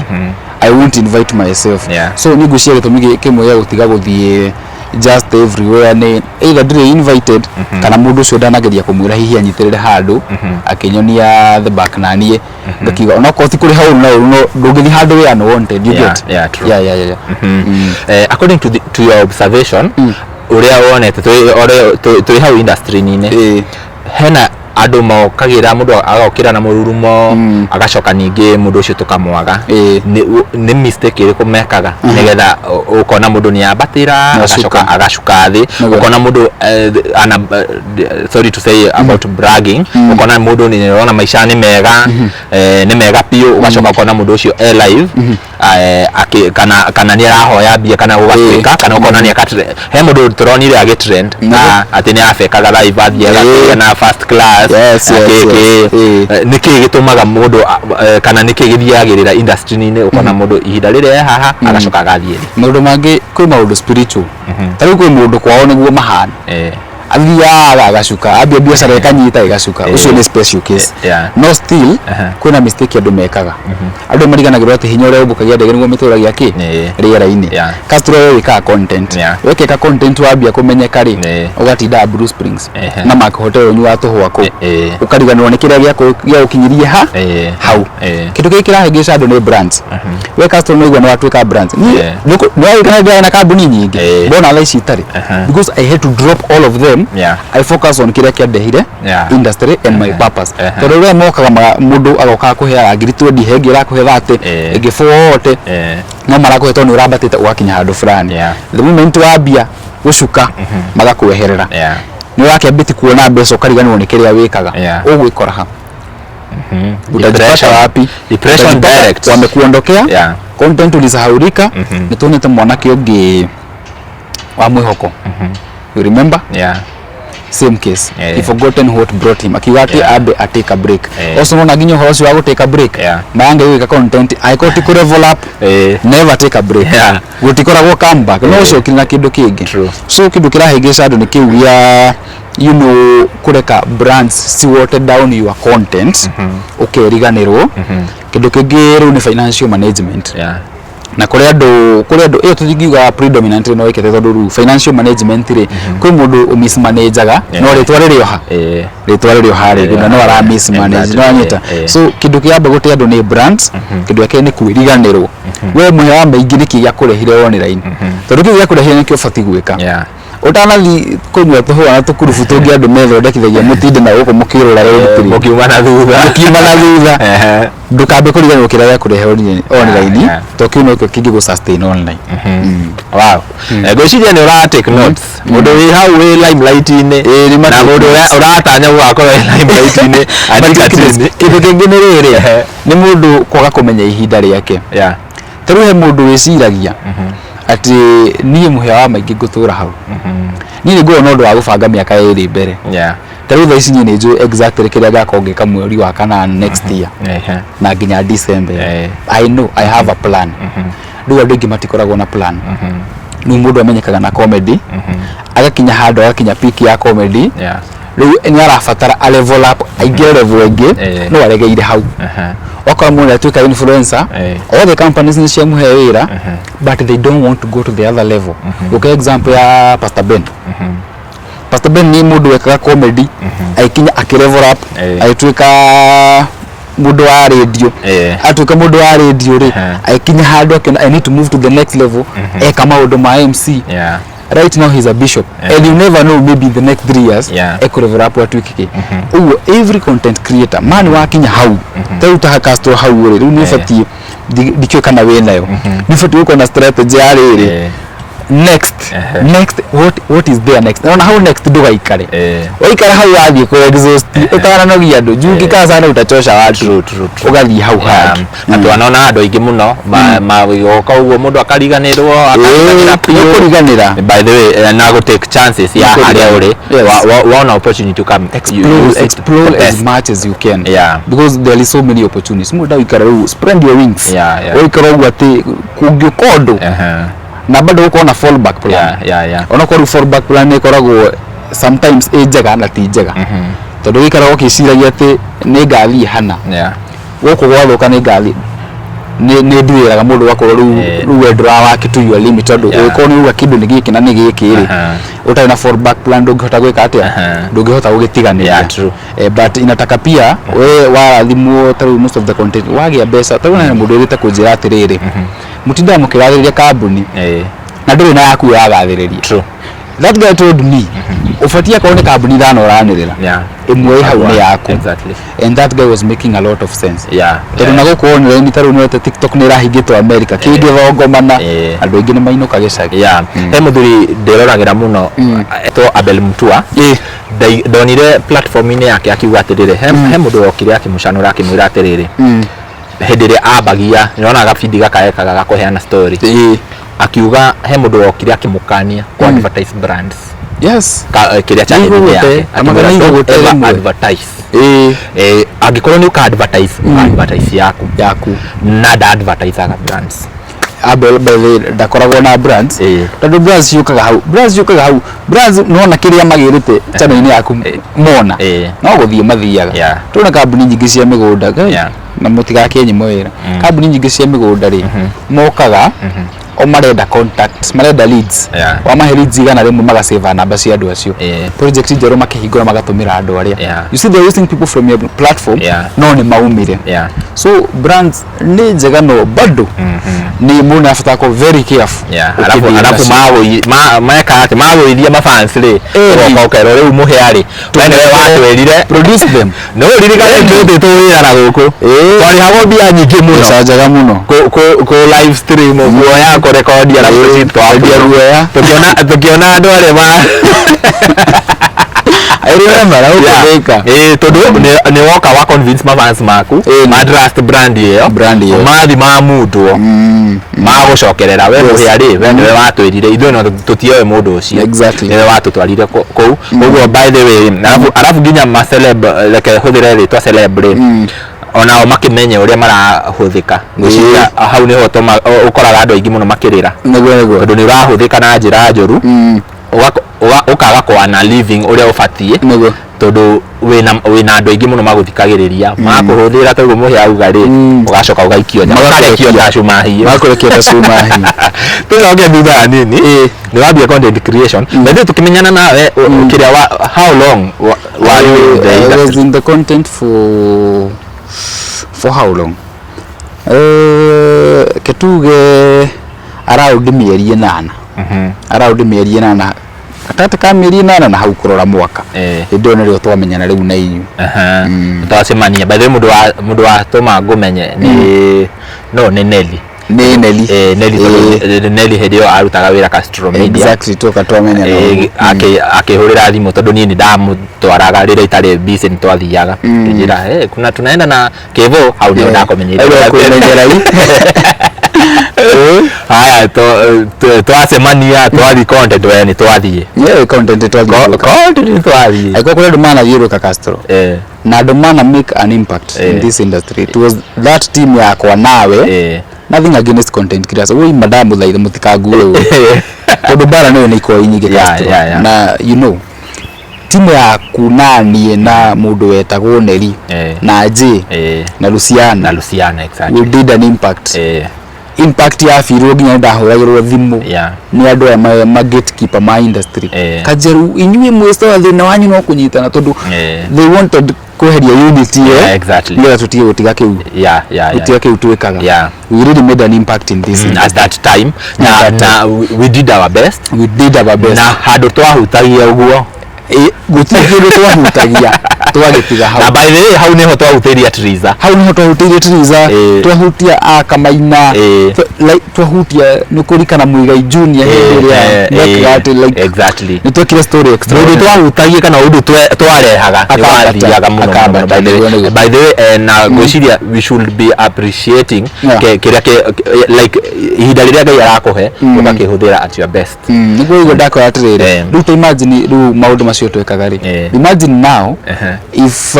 I won't invite myself. So nĩ ngwĩciria gĩtũmi kĩmwe gĩa gũtiga gũthiĩ just everywhere nĩ either ndirĩ invited, kana mũndũ ũcio ndanageria kũmwĩra hihi anyitĩrĩre handũ, akĩnyonia the back, na niĩ ngakiuga onokorwo ti kũrĩha ũru na ũru, no ndũngĩthiĩ handũ wĩ unwanted, you get? Yeah, true. Yeah. According to your observation, ũrĩa wonete twĩ hau industry-inĩ, hena andũ mokagĩra, mũndũ agokĩra na mũrurumo, agacoka ningĩ mũndũ ũcio tũkamwaga. Nĩ mistake ĩrĩkũ mekaga nĩgetha ũkona mũndũ nĩ ambatĩra, Agacuka. agacoka agacuka thĩ? Ũkona mũndũ ana, sorry to say about bragging, ũkona mũndũ nĩ ũrona maica nĩ mega, nĩ mega biũ, ũgacoka ũkona mũndũ ũcio e live, kana nĩ arahoya mbia, kana gũgatuĩka, kana ũkona nĩ he mũndũ tũronire agĩtrend atĩ nĩ abekaga live, athiaga na first class. Kĩ- Nĩ kĩĩ gĩtũmaga mũndũ kana nĩ kĩĩ gĩthiagĩrĩra industry-inĩ, ũkona mũndũ ihinda rĩrĩa e haha, agacoka agathiĩ thĩ? Maũndũ mangĩ, kwĩ maũndũ spiritual. Ta rĩu kwĩ mũndũ kwao nĩguo mahana. Athiaga agacuka, ambia biacara ĩkanyita ĩgacuka. Ũcio nĩ special case. No still kwĩna mistake andũ mekaga. Andũ mariganagĩrwo atĩ hinya ũrĩa ũmbũkagia ndege nĩguo mĩtũragia kĩ rĩera-inĩ. Castro, we wĩkaga content. Wekeka content, wambia kũmenyeka rĩ, ũgatinda Blue Springs na Mark Hotel ũnyuaga tũhũa kũu, ũkariganĩrwo nĩ kĩrĩa gĩagũkinyirie ha hau. Kĩndũ kĩngĩ kĩrahĩngĩca andũ nĩ brands. We Castro, nĩ ũigua nĩ watuĩka brands. Niĩ nĩwagĩkana ndĩrarĩ na kambuni nyingĩ, mbona thaa ici itarĩ? Because I had to drop all of them. I focus on kĩrĩa kĩandehire industry and my purpose. Tondũ rĩrĩa mokaga mũndũ agoka akũheaga ngiri 20, he ĩngĩ ĩrakũhe 30, ĩngĩ 40, no marakũhe tondũ nĩ ũrambatĩte ũgakinya handũ fulani. The moment wambia gũcuka, magakweherera. Nĩ ũrakĩambĩti kuona mbeca, ũkariganĩrwo nĩ kĩrĩa wĩkaga. Ũgwĩkora ha? Utajipata Depression. wapi? Depression Utajipata direct. wamekuondokea. Content ulisahaulika. Nĩ tuonete mwanake ũngĩ wa mwĩhoko, you remember? Yeah. Same case. He forgotten what brought him, akiuga atĩ ambe a take a break. Also nona nginya ũhoro ũcio wa gũ take a break, mayange gwĩka content angĩkorwo ti kũ level up, never take a break. Gũtikoragwo comeback, no ũcokire na kĩndũ kĩngĩ. So kĩndũ kĩrahĩngĩca andũ nĩ kĩu gĩa kũreka brands ci water down your content, ũkeriganĩrwo. Kĩndũ kĩngĩ rĩu nĩ financial management. Na kũrĩ andũ ĩyo tũtingiuga predominantly no ĩkĩte, tondũ rĩu financial management rĩ, kwĩ mũndũ ũmismanajaga, no rĩtwa rĩrĩ o ha, rĩtwa rĩrĩ o harĩa, na no ara mismanage. No anyita. So kĩndũ kĩamba gũte andũ nĩ brands. Kĩndũ gĩa kerĩ nĩ kwĩriganĩrwo we mũhĩa wa maingĩ nĩkĩ gĩakũrehire online, tondũ kĩu gĩakũrehire nĩkĩo ũbatiĩ gwĩka. Ũtanathi kũnyua tũhũa na tũkurubu tũngĩ andũ methondekithagia, mũtinde na gũkũ mũkĩrũra road trip. Mũkiuma na thutha. Mũkiuma na thutha. Ndũkambe kũriganĩrwo kĩrĩa gĩakũrehe online, tondũ kĩu nokĩo kĩngĩgũ sustain online. Wow. Ngwĩciria nĩ ũra take notes. Mũndũ wĩ hau wĩ limelight-inĩ Nĩ ma na take mũndũ ũrĩa notes. ũratanya gũgakorwo wĩ limelight-inĩ, andĩka chini. Kĩndũ kĩngĩ nĩ rĩrĩ, nĩ mũndũ kwaga kũmenya ihinda rĩake. Ta rĩu he mũndũ wĩciragia atĩ niĩ mũhĩa wa maingĩ ngũtũra hau, niĩ nĩ ngoragwo na ũndũ wa gũbanga mĩaka 2 mbere. Ta rĩu thaa ici niĩ nĩ njũĩ exactly kĩrĩa ngakorwo ngĩka mweri wa kanana next year na nginya December. I know I have a plan. Rĩu andũ aingĩ matikoragwo na plan. Rĩu mũndũ amenyekaga na comedy, agakinya handũ, agakinya peak ya comedy, rĩu nĩ arabatara a level up, aingĩre level ĩngĩ, no aregeire hau. Wakora mũndũ atuĩka influencer, all the companies nĩ ciamũhe wĩra, but they don't want to go to the other level. Gũke example ya Pastor Ben. Pastor Ben nĩ mũndũ wekaga comedy, agĩkinya akĩ level up, agĩtuĩka mũndũ wa radio. Atuĩka mũndũ wa radio rĩ, agĩkinya handũ akĩona I need to move to the next level, eka maũndũ ma MC. Right now he's a bishop. And you never know, maybe in the next 3 years eku level up atuĩke kĩ. Ũguo every content creator man wakinya hau, ta rĩu ta Castro hau rĩ, rĩu nĩ ũbatiĩ, ndikĩũĩ kana wĩ nayo, nĩ ũbatiĩ gũkorwo na strategy ya rĩrĩ, next, next, what is there next? Na hau next ndũgaikare. Waikara hau wathiĩ kũ exhaust, ũtananogia andũ juu, ũngĩkaa sana utachosha watu. True, true, true. Ũgathiĩ hau hangĩ. Na twanona andũ aingĩ mũno magoka ũguo mũndũ akariganĩrwo, akariganĩra biũ. Kũriganĩra. By the way, na go take chances ya harĩa ũrĩ. Wona opportunity to come, you Explore, use it explore the as best. much as you can, because there is so many opportunities. Mũndũ waikara rĩu, spread your wings. Waikara ũguo atĩ kũngĩũka ũndũ na bado gũkorwo na fallback plan. Onakorwo rĩu fallback plan nĩ ĩkoragwo sometimes ĩ njega na ti njega, tondũ gĩikaraga ũkĩciragia atĩ nĩ ngathiĩ hana gũkũ gwathũka, nĩ ngathiĩ, nĩ ndirĩraga mũndũ ũgakorwo rĩu rĩu we ndũrawaki to your limit, tondũ ũngĩkorwo nĩ uga kĩndũ nĩ gĩkĩ na nĩ gĩkĩ rĩ, ũtarĩ na fallback plan, ndũngĩhota gwĩka atĩa? Ndũngĩhota gũgĩtiganĩria. Eh, but inataka pia we warathimwo. Ta rĩu most of the content wagĩa mbeca, ta rĩu na mũndũ ũrĩte kũnjĩra atĩrĩrĩ, mũtindaga mũkĩgathĩrĩria kambuni na ndũrĩ na yaku ũragathĩrĩria. That guy told me ũbatiĩ akorwo nĩ kambuni ithano ũranĩrĩra, ĩmwe ĩ hau nĩ yaku. And that guy was making a lot of sense, tondũ na gũkũ online ta rĩu nĩwete TikTok nĩ ĩrahingĩtwo America, kĩngĩthongomana, andũ aingĩ nĩ mainũka gĩcagi. Yeah. He mũthuri ndĩroragĩra mũno etwo Abel Mutua. Ndonire platform-inĩ yake akiuga atĩrĩrĩ, he mũndũ wokire akĩmũcanũra akĩmwĩra atĩrĩrĩ, hĩndĩ ĩrĩa ambagia nĩona gabindi gaka ekaga ga kũheana story, akiuga he mũndũ wokire akĩmũkania ku advertise brands kĩrĩa channel Nĩigũgũte, yake. amagana Akĩmwĩra, "Don't igũgũte ever rĩmwe." advertise. Angĩkorwo nĩ ũka advertise, ũka advertise yaku. Yaku. Na nda advertisaga brands. Abel, by the way, ndakoragwo na brands, tondũ brands ciũkaga hau, brands ciũkaga hau, brands nĩwona kĩrĩa magĩrĩte channel-inĩ yaku mona no gũthiĩ mathiaga. Tũrona kambuni nyingĩ cia mĩgũnda na mũtigakĩnyime wĩra, kambuni nyingĩ cia mĩgũnda rĩ, mokaga o marenda contacts, marenda leads. Wamahe leads 100 magasave namba cia andũ acio. Project njerũ makĩhingũra magatũmĩra andũ arĩa, you see, they're using people from your platform, no nĩ maumire. So brands nĩ njega, no bado nĩ mũndũ abatara gũkorwo very careful Arabu ũkĩdeal arabu nacio. Meka atĩ magũithia mafans rĩ, ũgoka ũkerwo rĩu mũhĩa rĩ, we nĩwe watwĩrire. Produce them. No ririkane twĩtĩtwo wĩra na gũkũ twarĩhagwo mbia nyingĩ mũno. Mbeca njega mũno. Kũ live stream, guoya, kũrekondi, arabu Kwendia guoya. Tũkĩona andũ arĩa ma I remember ũkĩthĩka. Ĩĩ, tondũ nĩ woka wa convince mafans maku ma trust brand ĩyo. Brand ĩyo. Mathi mamundwo magũcokerera we mũhĩa rĩ, we nĩwe watwĩrire, ithuĩ no tũtioĩ mũndũ ũcio. Nĩwe watũtwarire kũu ũguo. By the way, arabu nginya ma celeb, reke hũthĩre rĩtwa celeb rĩ, onao makĩmenye ũrĩa marahũthĩka. Ngwĩciria hau nĩho ũkoraga andũ aingĩ mũno makĩrĩra, Nĩguo. tondũ nĩ ũrahũthĩka na njĩra njũru, ũkaga kwana living ũrĩa ũbatiĩ, tondũ wĩna andũ aingĩ mũno magũthikagĩrĩria, makũhũthĩra toguo mũhĩa auga rĩ, ũgacoka ũgaikio nja, ũkarekio ta cuma hiũ. Makũrekia ta cuma hiũ. Tũcoke thutha hanini, nĩ wambia content creation na ithuĩ tũkĩmenyana nawe kĩrĩa wa how long were you in the I was industry? in the content for how long? Ketuge around mĩeri 8. Around mĩeri 8, gatagatĩ ka mĩeri 8 na hau kũrora mwaka. Hĩndĩ ĩyo nĩrĩo twamenyana rĩu na inyuĩ. Aha. Twacemania, by the way, mũndũ watũma ngũmenye nĩ no nĩ Nelly. Nĩ Nelly. Nelly, tondũ Nelly hĩndĩ ĩyo arutaga wĩra Castro Media. Exactly, twoka twamenyana ũguo. Akĩhũrĩra thimũ, tondũ niĩ nĩ ndamũtwaraga rĩrĩa itarĩ busy, nĩ twathiaga, ngĩnjĩra, "Eh, kuna tunaenda na Kevo." Hau nĩho ndakomenyeire. Hau kũmenyera. Haya, twacemania twathi content, we nĩ twathiĩ. Yeah, content twathiĩ. Content nĩ twathiĩ. Angĩkorwo kũrĩ andũ manathiũrũrũka Castro na andũ mana make an impact in this industry, it was that team yakwa nawe. Nothing against content creators, oi madamũthaitha mũtikangue ũũ, tondũ mbara nĩyo nĩ ikoragwo nyingĩ Castro. Na timu yaku na niĩ na mũndũ wetagwo Neri na J na Luciana, na Luciana, exactly. We did an impact. Impact yabirwo nginya nĩ ndahũragĩrwo thimũ nĩ andũ aya ma gatekeeper ma industry, Kajeru, inyuĩ mwĩ thĩna wanyu no kũnyitana, tondũ they wanted kweheria unity ĩyo, nĩgetha tũtige gũtiga kĩu, gũtiga kĩu twĩkaga. We really made an impact in this At that time na, At that na we did our best. We did our best. Na handũ twahutagia ũguo. Gũtirĩ kĩndũ twahutagia, twagĩtiga hau. Na by the way, hau nĩho twahutĩirie Triza. Hau niho twahutĩirie Triza. Twahutia akamaina. Like, twahutia nĩ kũrikana Muigai Junior hĩndĩ ĩrĩa mekaga atĩ like nĩ twekire story Mũndũ extraordinary. twahutagia kana ũndũ twarehaga nĩ Akambata, wathiaga mũno mũno. akambata, By the way, nĩguo. by the way, na ngwĩciria we should be appreciating kĩrĩa like ihinda rĩrĩa Ngai arakũhe, ũgakĩhũthĩra at your best. Nĩguo igua ndakora atĩrĩrĩ, rĩu ta imagine rĩu maũndũ macio twekaga rĩ, imagine now if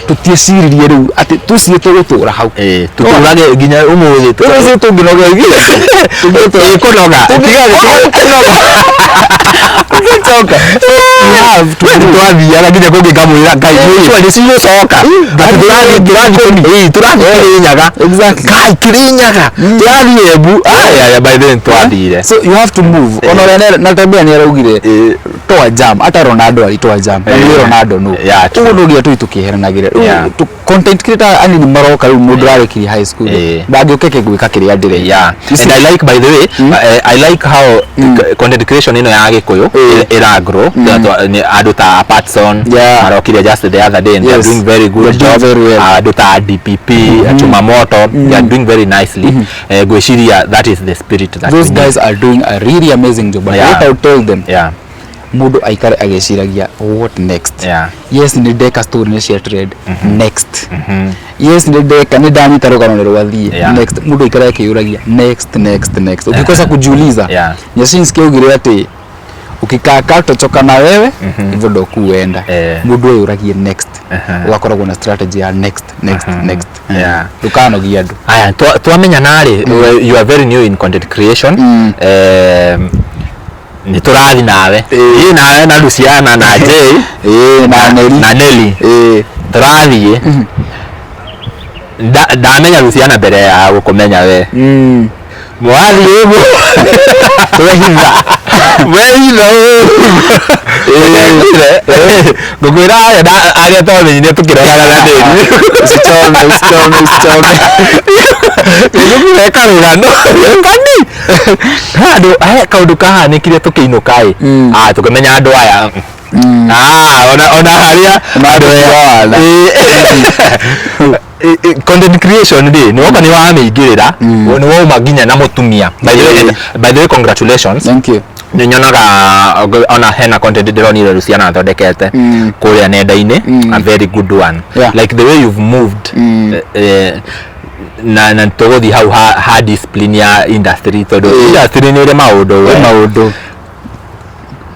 tũtieciririe rĩu atĩ tũcie tũgũtũra hau. Tũtũrage nginya ũmũthĩ. Rĩu tũngĩnoga ithuĩ. Kũnoga. Tũngĩnoga. You have to We twathiaga nginya kũngĩ ngamwĩra Ngai nĩ cigũcoka, atĩ tũrathiĩ Kĩrĩnyaga. Ngai, Kĩrĩnyaga, tũrathiĩ Embu. Aya, by then twathire. So you have to move ona ũrĩa na tabia nĩ araugire toa jam, hata Ronaldo alitoa jam na nĩ Ronaldo no. Yeah, true. Ũguo no nginya tũthiĩ tũkĩeheranagĩra. Rĩu content creator anini maroka rĩu, mũndũ ararĩkirie high school ndangĩũke gwĩka kĩrĩa ndĩreka. You see? And I like, by the way, I like how content creation ĩno ya Gĩkũyũ ĩra grow. Andũ ta Patson marokire just the other day and they are doing very good They're doing job. very well. Andũ ta DPP, Chumamoto, they are doing very nicely. Ngwĩciria that is the spirit that Those we need. guys are doing a really amazing job, but what I would tell them, mũndũ aikare agĩciragia what next. Yes, nĩ ndeka story nĩ cia trend, next. Yes, nĩ ndeka, nĩ ndanyita rũgano nĩ rwathiĩ, next. Mũndũ aikare akĩyũragia next, next, next. Ukikosa kujiuliza, Nyashinski augire atĩ Ukikaakaa utachoka na wewe hivyo ndo kuenda. Mundu ũyũ ũragie next. Ũgakoragwo na strategy ya next, next, next. Ndũkanogie andũ. Aya, twamenya narĩ you are very new in content creation. Nĩ tũrathi nawe, ĩ nawe na Luciana na Jay. Ĩĩ, na Neli. Na Nelly. Tũrathiĩ. Ndamenya Luciana mbere ya gũkũmenya we. Mwathiĩ ũguo twehitha. Wehitha ũguo, ngũkwĩra arĩa arĩa twamenyire tũkĩroraga na Nelly. Usichome, usichome, usichome. Nĩngũkũhe karũgano kani handũ he kaũndũ kahanĩkire tũkĩinũka ĩ. Ah, tũkĩmenya andũ aya. Ah, ona harĩa Ona andũ aya. Content creation rĩ, nĩ woka nĩ wamĩingĩrĩra, nĩ wauma nginya na mũtumia. By the way, by the way, congratulations. Thank you. Nĩ nyonaga ona hena content ndĩronire Luciana athondekete kũrĩa nenda-inĩ, a very good one. Like the way you've moved, na tũgũthiĩ hau ha discipline ya industry, tondũ industry nĩ ĩrĩ maũndũ we. Maũndũ.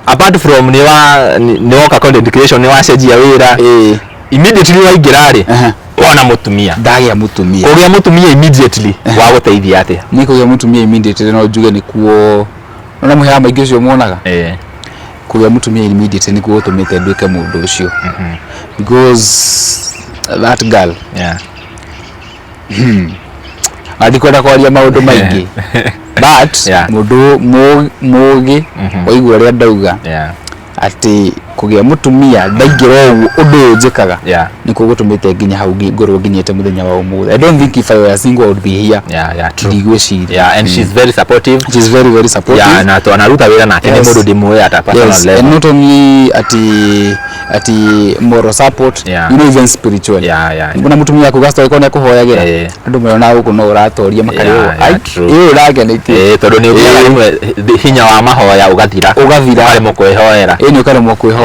Apart from nĩ woka content creation, nĩ wacenjia wĩra, immediately waingĩra rĩ, wona mũtumia. Ndagĩa mũtumia. Kũgĩa mũtumia immediately wagũteithia atĩa? Nĩ kũgĩa mũtumia immediately, no njuge nĩkuo ona mũhea maingĩ ũcio muonaga. Kũgĩa mũtumia immediately nĩkuo gũtũmĩte nduĩke mũndũ ũcio, because that girl, na ndikwenda kwaria maũndũ maingĩ, but mũndũ mũgĩ waigua ũrĩa ndauga atĩ kũgĩa mũtumia ndaingĩra ũguo ũndũ ũyũ njĩkaga nĩkuo gũtũmĩte nginya hau ngorwo nginyĩte mũthenya wa ũmũthĩ. I don't think if I were single I would be here. Yeah, true. Ndigwĩciria. Yeah, and she's very supportive. She's very, very supportive. Yeah, na twanaruta wĩra nake nĩ mũndũ ndĩmũĩ at a personal level. And not only ati moral support, even spiritually. Mbona mutumia waku gasto iko nĩakũhoyagĩra, andũ merona gũkũ no ũratoria makarĩ ũũ. Ĩ ũrake nĩkĩ? Eh, tondũ nĩ ũgĩaga rĩmwe hinya wa mahoya ũgathira. Ũgathira. Ũkaremwo kwĩhoera. Ĩ, nĩ ũkaremwo kwĩhoera.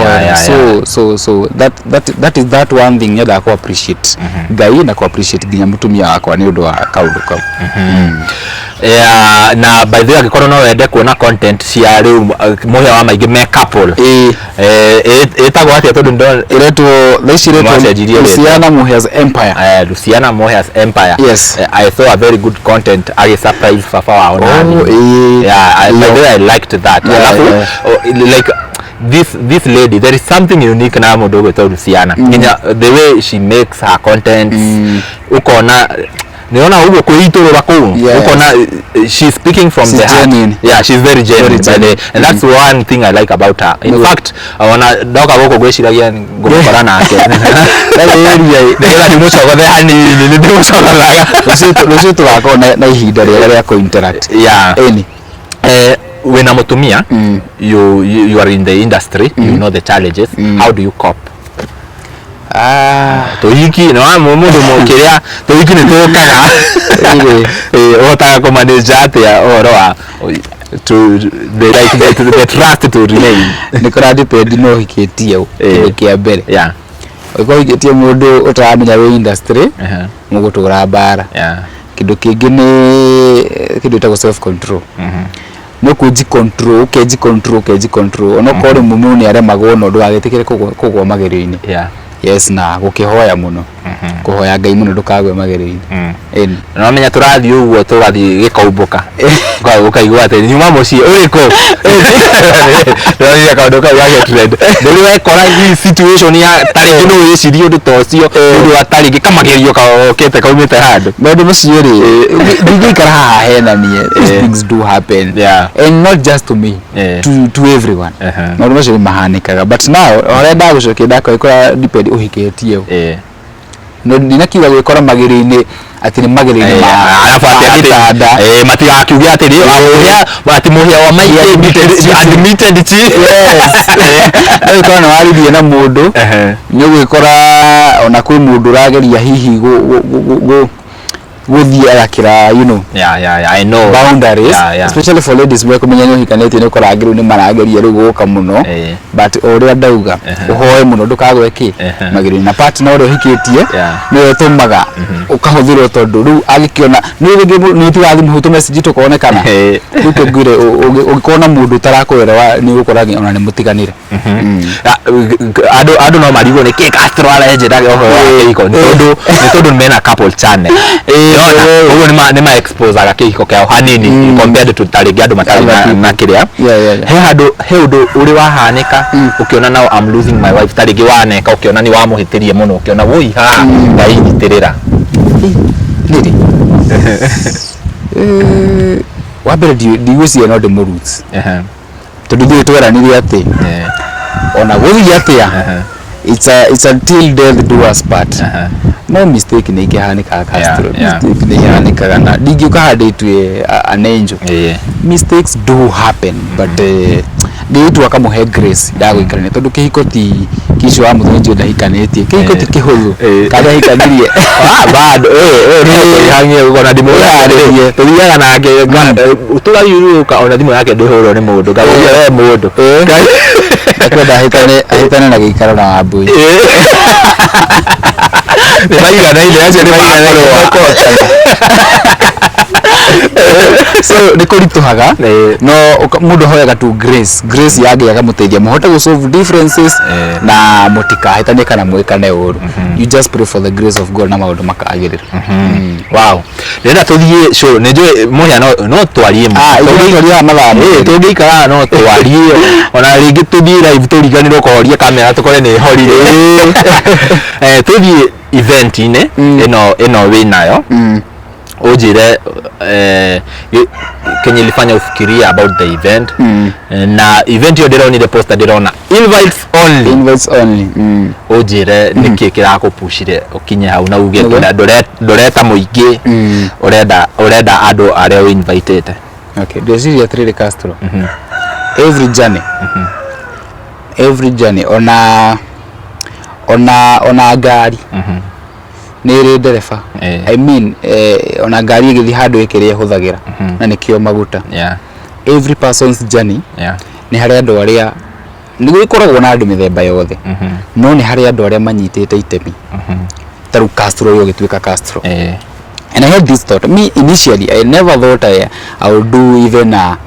So so that is that one thing nyendaga ku appreciate Ngai na ku appreciate nginya mutumia wakwa nĩ ũndũ wa kaũndũ kau. Yeah, na by the way, angĩkorwo no wende kuona content cia rĩu mũhĩa wa maingĩ me couple, ĩtagwo atĩa, tondũ ndona Ĩretwo thaa ici ĩretwo Mwacenjirie rĩtwa. Luciana Muhea's Empire. Luciana Mohea's Empire. Yes. I saw a very good content agi surprise baba wao na Oh, nini. Yeah, by the way, I liked that. Alafu, oh, like this lady, there is something unique na mũndũ ũgwĩtwo Luciana. Nginya the way she makes her content, ukona nĩona ũguo kwĩitũrũra kũu, ukona she's speaking from She's the heart. genuine. Yeah, she's very genuine, Very by the way. genuine. And that's one thing I like about her. In fact, ona ndoka gũkũ ngwĩciragia ngũmũkora nake nĩgetha ndĩmũcogothe hanini, nĩ ndĩmũcogothaga. Rũciũ tũgakorwo na ihinda rĩega rĩa kũ interact. Ĩni. Wĩna mũtumia, you are in the industry, you know the challenges. How do you cope? Tũhiki nĩ wa mũndũ mũkĩrĩa tũhiki nĩ tũkaga. Ũhotaga kũ manage atĩa ũhoro wa to the like the trust to remain? Nĩ kũra depend no ũhikĩtie ũ, kĩndũ kĩa mbere. Ũngĩkorwo ũhikĩtie mũndũ ũtaramenya wĩ industry, mũgũtũra mbara. Kĩndũ kĩngĩ nĩ kĩndũ gĩtagwo self control. No kũnji control, ũkenji control, ũkenji control, onokorwo rĩmwe mũndũ nĩ aremagwo, no ndũgagĩtĩkĩre kũgwa magerio-inĩ. Yes, na gũkĩhoya mũno, kũhoya Ngai mũno ndũkagwe magerio-inĩ. Ĩni. Na wamenya tũrathiĩ ũguo tũgathiĩ gĩkaumbũka, ũkaigua atĩ nyuma mũciĩ ũrĩkũ, ndĩronire kaũndũ kau gagĩ trend. Rĩu wekora hii situation ya ta rĩngĩ no wĩcirie ũndũ ta ũcio, ũndũ wa ta rĩngĩ kamagerio okĩte kaumĩte handũ. Maũndũ macio rĩ, ndingĩikara haha henanie. These things do happen. And not just to me, to everyone. Maũndũ macio nĩ mahanĩkaga, but now ũrĩa ndagũcokia ndakora depend ũhikĩtie ũ. No ndinakiuga gwĩkora magerio-inĩ atĩ nĩ magerio-inĩ ma Arabu ma atĩ gĩtanda. Matigakiuge atĩ rĩ, atĩ mũhĩa wa maingĩ admitted Yes. No ũgĩkora nĩ waririe na mũndũ, nĩ ũgwĩkora ona kwĩ mũndũ ũrageria hihi Gũthiĩ agakĩra Yeah, I know. boundaries, especially for ladies mekũmenya nĩ ũhikanĩtie, nĩ ũkoraga rĩu nĩ marageria rĩu gũka mũno. But o ũrĩa ndauga, ũhoe mũno ndũkagwe kĩ magerio na partner ũrĩa ũhikĩtie. Nĩwe ĩtũmaga ũkahũthĩrwo, tondũ rĩu angĩkĩona nĩ rĩngĩ nĩ ũtigaga thimũ hau, tũmessage tũkonekana. Rĩu kĩngwĩre, ũngĩkorwo na mũndũ ũtarakũelewa, nĩ ũgũkora ona nĩ mũtiganĩre. Andũ no marigwo nĩ kĩ Castro arenjĩraga ũhoro wa kĩhiko, nĩ tondũ mena couple channel. Nĩwona? Ũguo nĩ ma exposaga kĩhiko kĩao hanini compared to ta rĩngĩ andũ matarĩ na kĩrĩa. He handũ, he ũndũ ũrĩ wahanĩka ũkĩona, now I'm losing my wife, ta rĩngĩ waneka ũkĩona nĩ wamũhĩtĩrie mũno, ũkĩona woi haha Ngai nyitĩrĩra? Nĩrĩ? Wa mbere, ndigwĩciria no ndĩmũ-lose, tondũ ithuĩ tweranire atĩ ona gũthiĩ atĩa, it's until death do us part. No mistake nĩ ikĩhanĩkaga, Castro. Mistake nĩ ihanĩkaga, na ndingĩũka handũ itue an angel. Mistakes do happen, but ngĩgĩtua kamũhe grace ya gũikarania, tondũ kĩhiko ti kicio wa mũthenya njũĩ ndahikanĩtie. Kĩhiko ti kĩhũthũ. Karĩa ahikanirie. Ah, bado no tũihangie ona ndimũharĩrie, tũthiaga nake tũgathiũrũrũka, ona thimũ yake ndĩhũrwo nĩ mũndũ, ngakũria we mũndũ. Ndakwenda ahĩtane na gĩikaro na Wambui. Nĩ maiganaine acio, nĩ makũrũa. So nĩ kũritũhaga, no mũndũ ahoyaga tu grace ya Ngai akamũteithia mũhote gũ solve differences na mũtikahĩtanie kana mwĩkane ũru. You just pray for the grace of God na maũndũ makagĩrĩra. Wow, ndĩrenda tũthiĩ show, nĩ njũĩ mũhĩa no twarie mũno. Ah, ithuĩ twaria mathaa merĩ. Tũngĩikara no twarie, ona rĩngĩ tũthiĩ live tũriganĩrwo kũhoria kamera, tũkore nĩ ĩhorire. Tũthiĩ event-inĩ ĩno wĩnayo, ũnjĩre kenye ilifanya ufikirie about the event. Na event ĩyo ndĩronire poster, ndĩrona invites only. Invites only. Ũnjĩre nĩkĩ kĩrakũpushire ũkinye hau na uge ndũreta mũingĩ, ũrenda andũ arĩa ũinvitĩte. Okay, ndĩreciria atĩrĩrĩ, Castro, every journey, ona ngari nĩ ĩrĩ ndereba. I mean, ona ngari ĩgĩthiĩ handũ ĩkĩrĩa ĩhũthagĩra na nĩkĩo maguta. Every person's journey, nĩ harĩ andũ arĩa nĩ gũkoragwo na andũ mĩthemba yothe, no nĩ harĩ andũ arĩa manyitĩte itemi ta rĩu Castro ũyũ ũgĩtuĩka Castro. And I had this thought, me initially I never thought I would do even a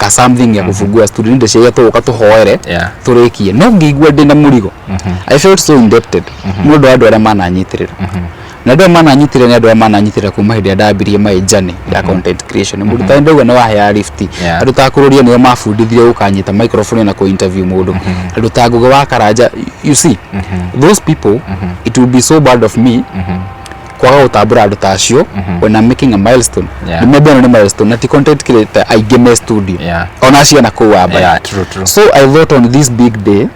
something ya kũbungua studio. Ndeciria tũgũka tũhoere tũrĩkie, no ngĩigua ndĩna mũrigo. I felt so indebted nĩ ũndũ wa andũ arĩa mananyitĩrĩra, na andũ arĩa mananyitĩrĩra nĩ andũ arĩa mananyitĩrĩra kuma hĩndĩ ĩrĩa ndambirie my journey ya content creation. Mũndũ ta ndauga nĩ waheaga lift. Andũ ta Kũrũria nĩo mabundithirie gũkanyita microphone na kũ-interview mũndũ. Andũ ta Ngũgĩ wa Karanja, you see those people, it would be so bad of me kwaga gũtambũra andũ ta acio when I'm making a milestone. Remember, ĩno nĩ milestone na ti content creator aingĩ me studio, ona acio na kũu wamba. Yeah, true, true. So I thought on this big day,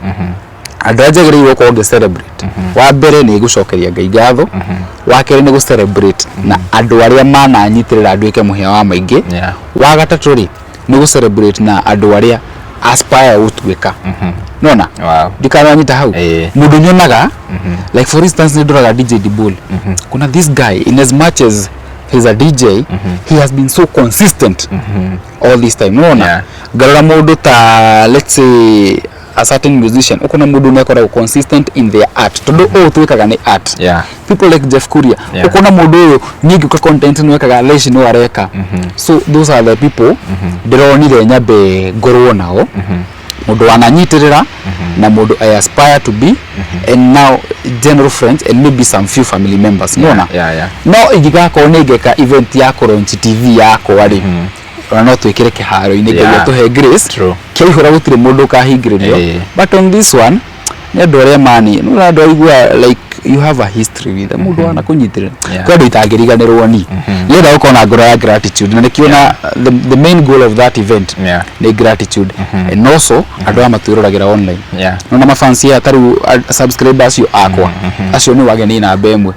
andũ arĩa njagĩrĩirwo gũkorwo ngĩ celebrate, wa mbere nĩ gũcokeria Ngai ngatho, wa kerĩ nĩ gũ celebrate na andũ arĩa mananyitĩrĩra nduĩke mũhĩa wa maingĩ, wa gatatũ rĩ, nĩ gũ celebrate na andũ arĩa aspire gũtuĩka nona. Ndikananyita hau. Mũndũ nyonaga, like for instance, nĩ ndoraga DJ Dibul. Kuna this guy, in as much as he's a DJ, he has been so consistent all this time, nona. Ngarora mũndũ ta, let's say, a certain musician, ukona mũndũ nĩ consistent in their art, tondũ ũũ twĩkaga nĩ art. People like Jeff Kuria, ukona mũndũ ũyũ ningĩũka content nĩ wekaga, thaa ici no areka. So those are the people ndĩronire nyambe ngorwo nao, mũndũ wananyitĩrĩra na mũndũ I aspire to be, and now general friends and maybe some few family members, nona. No ingĩgakorwo nĩ ngeka event ya kũlaunch TV yakwa rĩ, ona no twĩkĩre kĩharo-inĩ, Ngai atũhe grace. Kĩaihũra gũtirĩ mũndũ ũkahingĩrĩrio. But on this one, nĩ andũ arĩa mani nĩ andũ aigua like you have a history with them, mũndũ wana kũnyitĩrĩra. Kwĩ andũ itangĩriganĩrwo ni nĩenda gũkorwo na ngoro ya gratitude, na nĩkĩo na the main goal of that event nĩ gratitude, and also andũ aya matwĩroragĩra online. Nona mafansi aya, tarĩu subscriber acio akwa, acio nĩ wageni namba ĩmwe,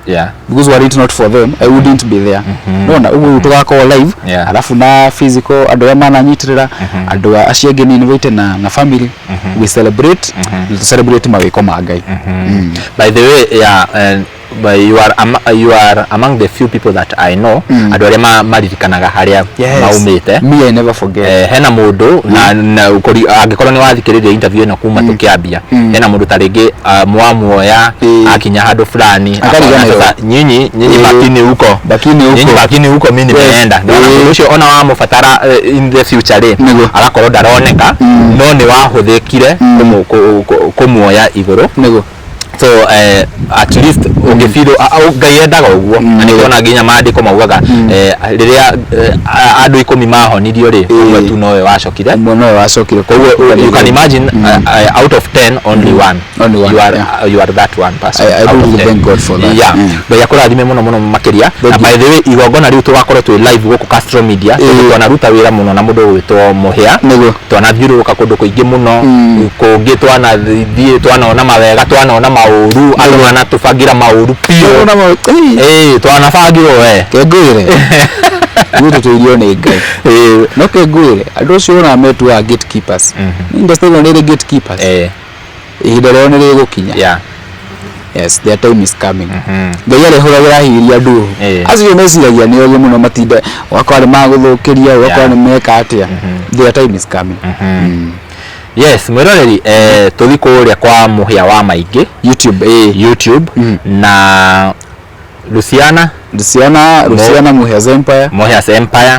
because were it not for them, I wouldn't be there, nona. Ũguo tũgakorwo live, alafu na physical, andũ arĩa mananyitĩrĩra, andũ acio angĩ nĩ invite na family, we celebrate na tũ celebrate mawĩko ma Ngai. By the way, yeah, But you are among the few people that I know, andũ arĩa maririkanaga harĩa maumĩte. Me, I never forget. Hena mũndũ na angĩkorwo nĩ wathikĩrĩria interview ĩno kuma tũkĩambia, hena mũndũ ta rĩngĩ mwamuoya akinya handũ fulani Akariganĩrwo. akona sasa nyinyi bakini huko. Bakini huko. Nyinyi bakini huko, mimi nimeenda. Ndona mũndũ ũcio ona wamũbatara in the future rĩ, agakorwo ndaroneka, no nĩ wahũthĩkire kũmuoya igũrũ. So at least ũngĩfeel Ngai endaga ũguo, na nĩ kuona nginya maandĩko maugaga rĩrĩa andũ 10 mahonirio rĩ, ũmwe tu nowe wacokire. Ũmwe nowe wacokire. Koguo you can imagine, out of 10 only one. Only one, You are you are that one person I out do of really 10. thank God for that. Ngai akũrathime mũno mũno makĩria. Na by the way, igongona rĩu tũgakorwo twĩ live gũkũ Castro Media, tondũ twanaruta wĩra mũno na mũndũ ũgwĩtwo Mũhĩa. Twanathiũrũrũka kũndũ kũingĩ mũno, kũngĩ twanathiĩ twanona mawega, twanona maũru, andũ manatũbangĩra maũru biũ. Twanabangĩrwo we. Kengwĩre ithuĩ tũtũirio nĩ Ngai. No kengwĩre andũ acio wonaga metuaga gatekeepers, industry ĩno nĩ ĩrĩ gatekeepers. Ihinda rĩao nĩ rĩgũkinya. Yes, their time is coming. Ngai arĩhũragĩra hiria andũ acio meciragia nĩ ogĩ mũno, matinda ũgakora nĩ magũthũkĩria, ũgakora nĩ meka atĩa. Their time is coming. Yes, mwĩroreri, tũthi kũrĩa kwa Mũhĩa wa Maingĩ YouTube, ĩĩ. YouTube na Luciana. Luciana Muhia's Empire. Mohias Empire.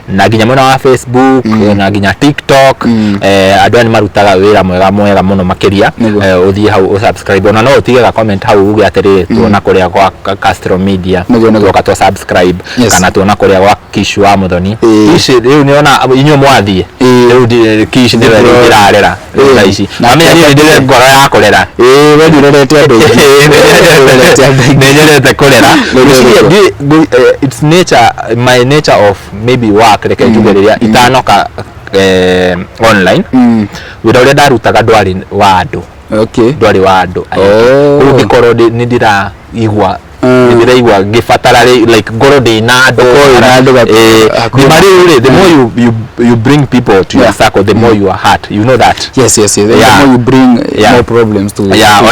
Na nginya mwena wa Facebook na nginya TikTok, andũ aya nĩ marutaga wĩra mwega mwega mũno makĩria. Ũthiĩ hau ũsubscribe, ona no ũtige ga comment hau uge atĩrĩrĩ, tuona kũrĩa gwa Castro Media, tuoka twa subscribe, kana tuona kũrĩa gwa Kish wa Muthoni. Kish rĩu nĩona inyuĩ mwathiĩ, rĩu Kish nĩwe rĩu ndĩrarera thaa ici. Na niĩ ndĩrĩ ngoro ya kũrera. Ĩĩ, we ndũrerete andũ aingĩ. Ũrerete andũ aingĩ. Nĩ nyendete kũrera. Ngwĩciria it's nature, my nature of maybe work, reke njuge rĩrĩa itanoka online, wĩra ũrĩa ndarutaga ndwarĩ wa andũ, ndwarĩ wa andũ aingĩ. Rĩu ngĩkorwo nĩ ndĩraigua nĩ ndĩraigua ngĩbatara like ngorwo ndĩ na andũ. Ũkorwo wĩna andũ hakuhĩ. Thima rĩu rĩ, the more you bring people to your circle, the more you are hurt, you know that. Yes. The more you bring, more problems to Yeah,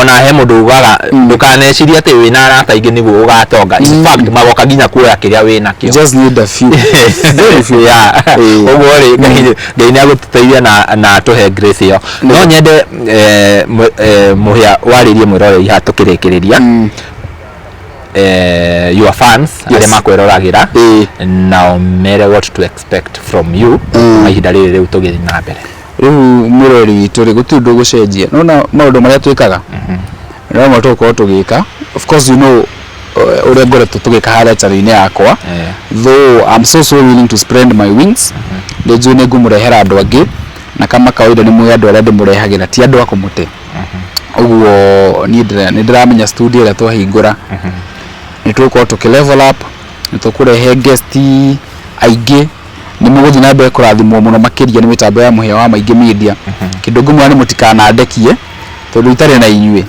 ona he mũndũ ugaga ndũkanecirie atĩ wĩna arata aingĩ nĩguo ũgatonga. In fact, magoka nginya kuoya kĩrĩa wĩ nakĩo. You just need a few, very few. Ũguo rĩ, Ngai nĩ agũtũteithia na atũhe grace ĩyo. No nyende Mũhĩa warĩrie mwĩroreri haha tũkĩrĩkĩrĩria, your fans arĩa makwĩroragĩra, na ũmere what to expect from you ihinda rĩrĩ rĩu tũgĩthiĩ na mbere. Rĩu mwĩroreri witũ rĩ, gũtirĩ ũndũ ũgũcenjia. Nona maũndũ marĩa twĩkaga no mo tũgũkorwo tũgĩka. Of course, you know ũrĩa ngoretwo tũgĩka harĩa channel-inĩ yakwa. Though I'm so so willing to spread my wings, nĩ njũĩ nĩ ngũmũrehera andũ angĩ, na kama kawaida nĩ mũĩ andũ arĩa ndĩmũrehagĩra ti andũ a kũmũte. Ũguo niĩ nĩ ndĩramenya studio ĩrĩa twahingũra nĩ tũgũkorwo tũkĩ level up, nĩ tũkũrehe guest aingĩ, nĩ mũgũthiĩ na mbere kũrathimwo mũno makĩria nĩ mĩtambo ya Mũhĩa wa Maingĩ Media. Kĩndũ ngũmwĩra nĩ mũtikanandekie tondũ itarĩ na inyuĩ,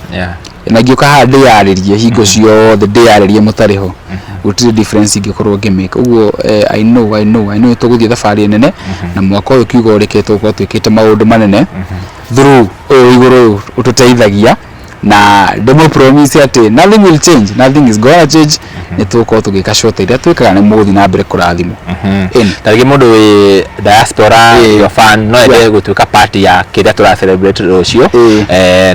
na ngĩũka haha ndĩyarĩrie hingo ciothe, ndĩyarĩrie mũtarĩ ho, gũtirĩ difference ingĩkorwo ngĩmĩka. Ũguo I know, I know, I know tũgũthiĩ thabarĩ nene, na mwaka ũyũ kiugo ũrĩkĩte tũgũkorwo twĩkĩte maũndũ manene through ũyũ igũrũ ũyũ ũtũteithagia, na ndĩmũ promise atĩ nothing will change, nothing is gonna change. Nĩ tũgũkorwo tũgĩka short iria twĩkaga, nĩ mũgũthiĩ na mbere kũrathimwo. Ĩni. Ta rĩngĩ mũndũ wĩ diaspora, your fan, no ende gũtuĩka part ya kĩrĩa tũra celebrate rũciũ,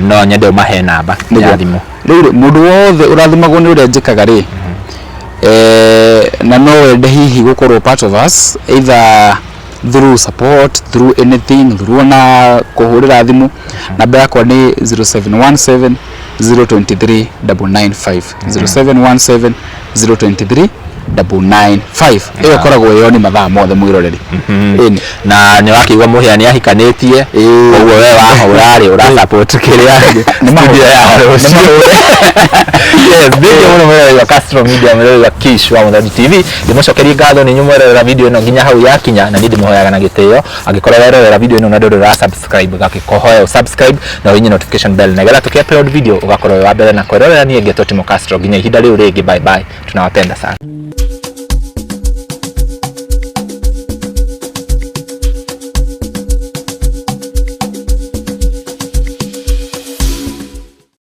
no nyende ũmahe namba ya thimũ. Rĩu rĩ, mũndũ wothe ũrathimagwo nĩ ũrĩa njĩkaga rĩ, na no wende hihi gũkorwo part of us, either through support, through anything, through ona kũhũrĩra thimũ, namba yakwa nĩ 0717 023 995, 0717 023 995. Ĩyo ĩkoragwo ĩyo nĩ mathaa mothe, mwĩroreri. Ĩni. Na nĩ wakĩigua Mũhĩa nĩ ahikanĩtie. Koguo we wahũra rĩ, ũra support kĩrĩa studio ya rũciũ. Yes, thank you mũno mwĩroreri wa Castro Media, mwĩroreri wa Kish wa Mũthoni TV. Ndĩmũcokerie ngatho nĩ inyuĩ mwerorera video ĩno nginya hau yakinya, na niĩ ndĩmũhoyaga na gĩtĩo, angĩkorwo werorera video ĩno na ndũrĩ ũra subscribe, gakĩkũhoya subscribe na ũhihinye notification bell nĩgetha tũkĩ upload video ũgakorwo wĩ wa mbere na kwĩrorera. Niĩ ngetwo Timo Castro. Nginya ihinda rĩu rĩngĩ, bye bye, tunawapenda sana.